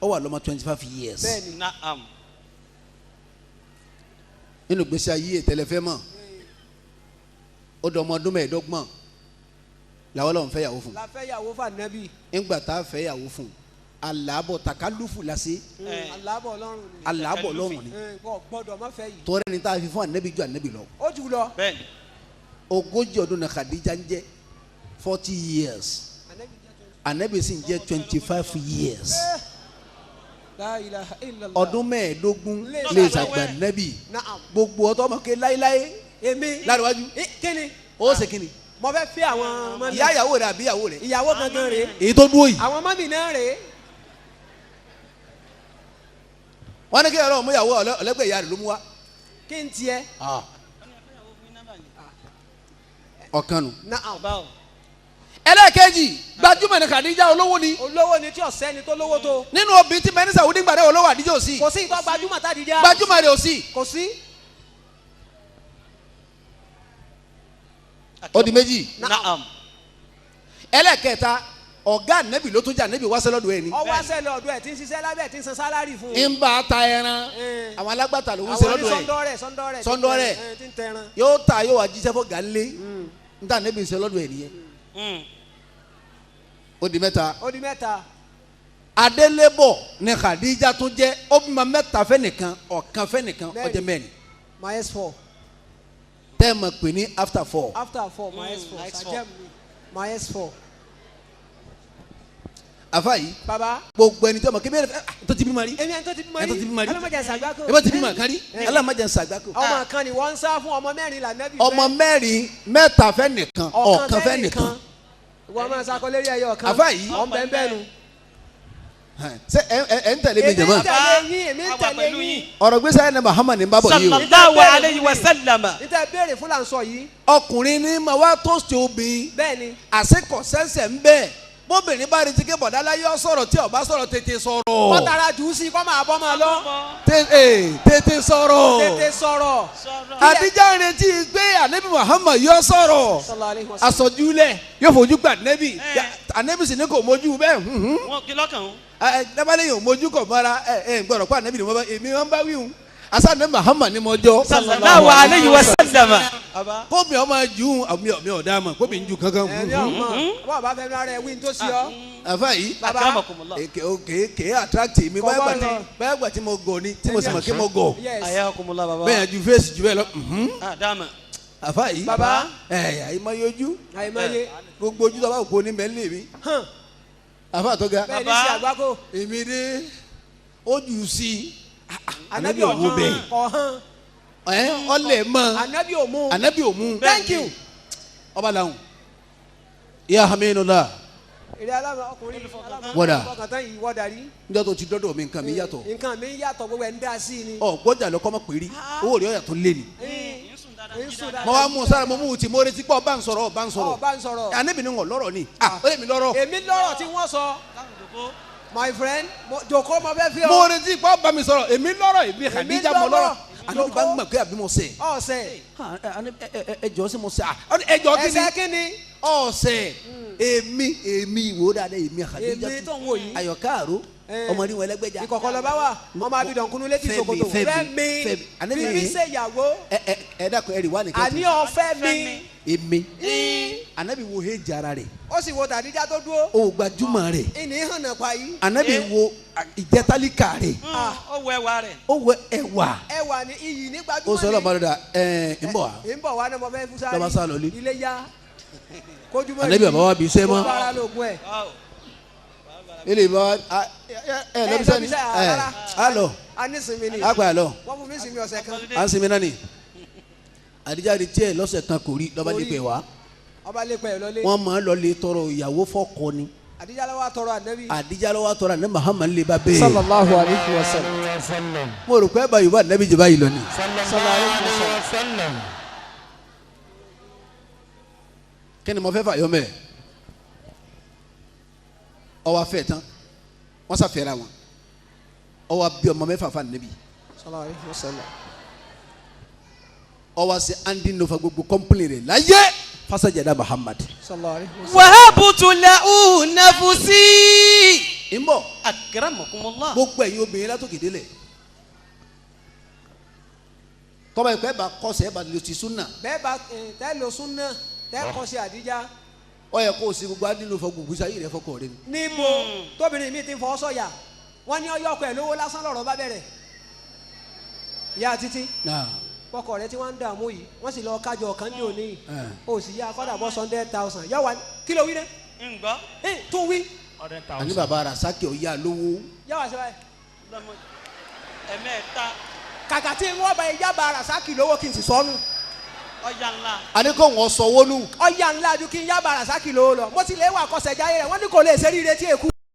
ó wà lọ́mọ 25 years. Bẹ́ẹ̀ni. Naam. Nínú gbèsè ayé tẹlẹfẹ́ mọ̀ ó dọ̀ ọmọ ọdún 25 làwọn lọ́n fẹ́ yàwó fún. La fẹ́ yàwó fún Ànábì. Ńgbà tá a fẹ́ yàwó fún aláàbọ̀ takalufu lase. Aláàbọ̀ Ọlọ́run ni. Aláàbọ̀ Ọlọ́run ni. Kò gbọ́dọ̀ má fẹ́ yìí. Tọ́rẹ́ ni tá a fi fún Ànábì ju Ànábì lọ. Ó jù lọ. Bẹ́ẹ̀ni. 40 ọdún ni Khadija ń jẹ́ 40 years. Ànábì sì ń jẹ́ 25 years. La ilaha illallah. Ọdún 25 lè ṣàgbà Ànábì. Gbogbo ọtọ́ ọmọ ké láéláé. Èmi. Láríwájú. Kíni. Ó ṣe kíni. Mo fẹ́ fẹ́ àwọn mọ́mí. Ìyá ìyàwó rẹ̀ àbí ìyàwó rẹ̀. Ìyàwó gangan rẹ̀. Èyí tó dúró yìí. Àwọn mọ́mí náà rẹ̀. Wọ́n ní kí ọlọ́run mú ìyàwó ọlẹ́gbẹ̀ẹ́ ìyá rẹ̀ ló mú wá. Kí n tiẹ̀. Ọ̀kan nù. Naam. Ẹlẹ́ẹ̀kejì gbajúmọ̀ ní Khadija olówó ni. Olówó ni tí ọ̀sẹ́ ni tó lówó tó. Nínú obìnrin tí mẹ́nísà òní gbàdé olówó àdíjọ́ ò sí. Kò sí ìtọ́ gbajúmọ̀ tádìjà. Gbajúmọ̀ rẹ̀ ò sí. Kò sí. Ó di méjì. Naam. Ẹlẹ́ẹ̀kẹta ọ̀gá Ànábì ló tún jẹ́ Ànábì wá sẹ́lọ́dọ̀ ẹ̀ ni. Ó wá sẹ́lọ́dọ̀ ẹ̀ tí ń ṣiṣẹ́ lábẹ́ tí ń san sálárì fún un. Ń bá a ta ẹran àwọn alágbàtà ló ń sẹ́lọ́dọ̀ ẹ̀. Sọ́ndọ́rẹ̀ sọ́ndọ́rẹ̀ tí ń tẹran. Yóò ta yóò wá jíṣẹ́ fún gàlẹ́ n ta Ànábì sẹ́lọ́dọ̀ ẹ̀ nìyẹn. Ó di mẹ́ta. Ó di mẹ́ta. Adélébọ̀ ni Khadija tún jẹ́ ó bímọ mẹ́ta fẹ́ nìkan ọ̀kan fẹ́ nìkan ó jẹ́ mẹ́rin. Minus 4. Tẹ́ ẹ mọ̀ pé ní after 4. After 4 minus 4 sàjẹ́m ni minus 4. Àfa yìí. Baba. Gbogbo ẹni tí ọmọ kébé tó ti bímọ rí. Èmi ẹni tó ti bímọ rí. Ẹni tó ti bímọ rí. Ọlọ́mọdé ṣàgbákò. Ẹ bá ti bímọ kan rí. Ọlọ́mọdé ṣàgbákò. Ọmọ kan ni wọ́n ń sá fún ọmọ mẹ́rin lànàbí. Ọmọ mẹ́rin mẹ́ta fẹ́ nìkan ọ̀kan fẹ́ nìkan. Ìwọ máa sakọ lérí ẹyọ kan. Àfa yìí. Ọ̀n bẹ́ẹ̀ bẹ́ẹ̀ nu. Ṣé ẹ ń tẹ̀lé mi jẹ̀mọ́? Èmi ń tẹ̀lé yín, èmi ń tẹ̀lé yín. Ọ̀rọ̀ gbèsè ayé ni Muhammad ní bábọ̀ yìí o. Sallallahu alayhi wa sallam. Ní tẹ́ béèrè fún là ń sọ yìí. Ọkùnrin ní ma wá tóòsì obìnrin. Bẹ́ẹ̀ni. Àṣekọ̀ sẹ́sẹ̀ ń bẹ́ẹ̀. Bóbìnrin bá retí ké bọ̀dá láyé ọ sọ̀rọ̀ tí ó bá sọ̀rọ̀ tètè sọ̀rọ̀. Kọ́tara jù ú sí kọ́ máa bọ́ máa lọ. Tètè sọ̀rọ̀. Tètè sọ̀rọ̀. Àdíjà ń retí pé Ànábì Muhammad yóò sọ̀rọ̀. Àsọjúlẹ̀ yóò fojú gbà Ànábì. Ànábì sì ní kò mójú bẹ́ẹ̀. Wọ́n kí lọ́kàn ó. Dábàlẹ̀ yóò mójú kọ̀ mọ́ra ẹ gbọ́dọ̀ pé Ànábì ni mo bá èmi wọn bá wíhun. Asa Ànábì Muhammad ni mo jọ. Sallallahu alayhi wa sallam. Kóbi ọmọ ju mi ò dá mọ̀ kóbi ń ju kankan. Ẹ̀mí ọmọ bọ́ọ̀ bá fẹ́ mi ara ẹ̀ wí ní tó sí ọ. Àfa yìí. Baba. Kè é attract mi báyà gbà tí mo gọ̀ ni tí mo sì mọ̀ kí mo gọ̀. Ayakumullah baba. Bẹ́ẹ̀ ju fèsì ju bẹ́ẹ̀ lọ. Dama. Àfa yìí. Baba. Ẹ àyìnbáyé ojú. Àyìnbáyé. Gbogbo ojú tó bá kó ní mẹ́lẹ̀ mi. Àfa tó ga. Bẹ́ẹ̀ ni sí àgbákò. Èmi dé ojú sí i. Ànábì ò wo bẹ́ẹ̀. Ọ̀hán. Ẹ ọlẹ mọ. Ànábì ò mú. Ànábì ò mú. Thank you. Ọba làwọn. Ya Hamidullah. Èrè aláma ọkùnrin aláma Wọ́dà. ọkàn yìí wọ́dà rí. Njọ́ tó ti dọ́dọ̀ mi nǹkan mi yàtọ̀. Nǹkan mi yàtọ̀ gbogbo ẹ̀ ń dá sí ni. Ọ gbọ́dọ̀ lọ kọ́ mọ̀ péré owó rẹ̀ ọ̀yà tó lé ni. Mo wá mú sára mo mú ti mo retí pé ọba ń sọ̀rọ̀ ọba ń sọ̀rọ̀. Ọba ń sọ̀rọ̀. Ànábì ni ń lọ́rọ̀ ni. Ó lè mi lọ́rọ̀. Èmi lọ́rọ̀ tí wọ́n sọ. My friend, jòkó mo fẹ́ fi ọ. Mo retí pé ọba mi sọ̀rọ̀ èmi lọ́rọ̀ èmi Khadija mo lọ́rọ̀. Ànábì bá ń gbà pé àbí mo sẹ̀. Ọ̀sẹ̀. Ẹ jọ sí mo sẹ̀. Ẹ jọ kí ni. Ẹsẹ̀ kí ni. Ọ̀sẹ̀. Èmi wò dáadáa èmi Khadija. Èmi tó ń wò yìí. Àyọ̀ká àró. Ọmọ ní wọn ẹlẹgbẹja. Ìkọ̀kọ̀ lọ bá wà ọmọ abidan kunu létí ṣòkòtò. Fẹ́mi fífi ṣe ìyàwó. Ẹ dákun ẹ rí wà nìkan. Àní ọ Fẹ́mi. Èmi. Ànábì wo he jara rẹ̀. Ó sì wo Tàdíjà tó dúró. O gbajúmọ̀ rẹ̀. Ìní hànà pa yìí. Ànábì wo ìjẹtálíkà rẹ̀. Ó wọ ẹwà rẹ̀. Ó wọ ẹwà. Ẹwà ni iyì ní gbajúmọ̀ ni. Ó sọ lọ́mọdé dà ẹ ń bọ̀ wá. Ń bọ̀ wá ní mo fẹ́ fún sáré. Lọ́ba sá lọ lé. Ilé yá. Kójúmọ́ yìí. Ànábì bàbá wa bí sẹ́ mọ́. Kó bára lóògùn ẹ̀. Ele bá ẹ lọbi sani ẹ alọ agba alọ wọ́n fún mi sinmi ọ̀sẹ̀ kan. À ń sinmi náà ni Àdìjà di tiẹ̀ lọ́sẹ̀ kan kò rí lọ́ba lè pè wá. Ọba lè pè lọlé. Wọ́n máa lọ lè tọrọ ìyàwó fọ́kọ ni. Àdìjà ló wá tọrọ Ànábì. Àdìjà ló wá tọrọ Ànábì Muhammad lè ba bẹ́ẹ̀. Sallallahu alayhi wa sallam. Mo rò pé ẹ bá yorùbá Ànábì jẹ báyìí lọ ni. Sallallahu alayhi wa sallam. Kí ni mo fẹ́ fà yọ mẹ́ẹ̀? Ó wá fẹ́ tán wọ́n ṣàfẹ́ra wọn ó wá bí ọmọ mẹ́fà fún Ànábì. Sallallahu alayhi wa sallam. Ó wá ṣe andi nọfà gbogbo kọ́mpìnì rẹ̀ láyé fasajada Muhammad. Sallallahu alayhi wa sallam. Wahabutu lahu nafsi. Ń bọ̀. Akramakumullah. Gbogbo ẹ̀yin obìnrin látòkè délẹ̀. Tọ́ba ìpẹ́ bá kọ́sẹ̀ bá lè ti súnà. Bẹ́ẹ̀ bá tẹ́ lo súnà tẹ́ kọ́sẹ̀ àdíjá. Ó yẹ kó o sì gbogbo adínú fọ gbogbo sáyé rẹ fọkọ rẹ ni. Níbo tóbìnrin mi ti ń fọwọ́ sọ̀yà wọ́n ní ọyọ́ ọkọ ẹ̀ lówó lásán lọ́rọ̀ bá bẹ̀rẹ̀. Ìyá títí ọkọ rẹ tí wọ́n ń dààmú yìí wọ́n sì lọ kájọ ọ̀kan ní òní yìí o sì yá akọ́dà bọ́ 100,000 yọ wá kí ló wí dẹ́. Ǹgbọ́. Tún wí. Àní bàbá Rasaki ọ̀yá lówó. Yọ wá sí báyìí. Ẹ̀mẹ́ta. Kàkà tí wọ́n bá yá bá Rasaki lówó kí n sì sọnù. Ọ̀yà ńlá. Àní kò wọ́n sọ wọ́nù. Ọ̀yà ńlá ju kí n yá bá Rasaki lówó lọ. Mo ti lè wà kọsẹ̀ jáyé rẹ̀ wọ́n ní kò lè ṣe ríire tí èkú.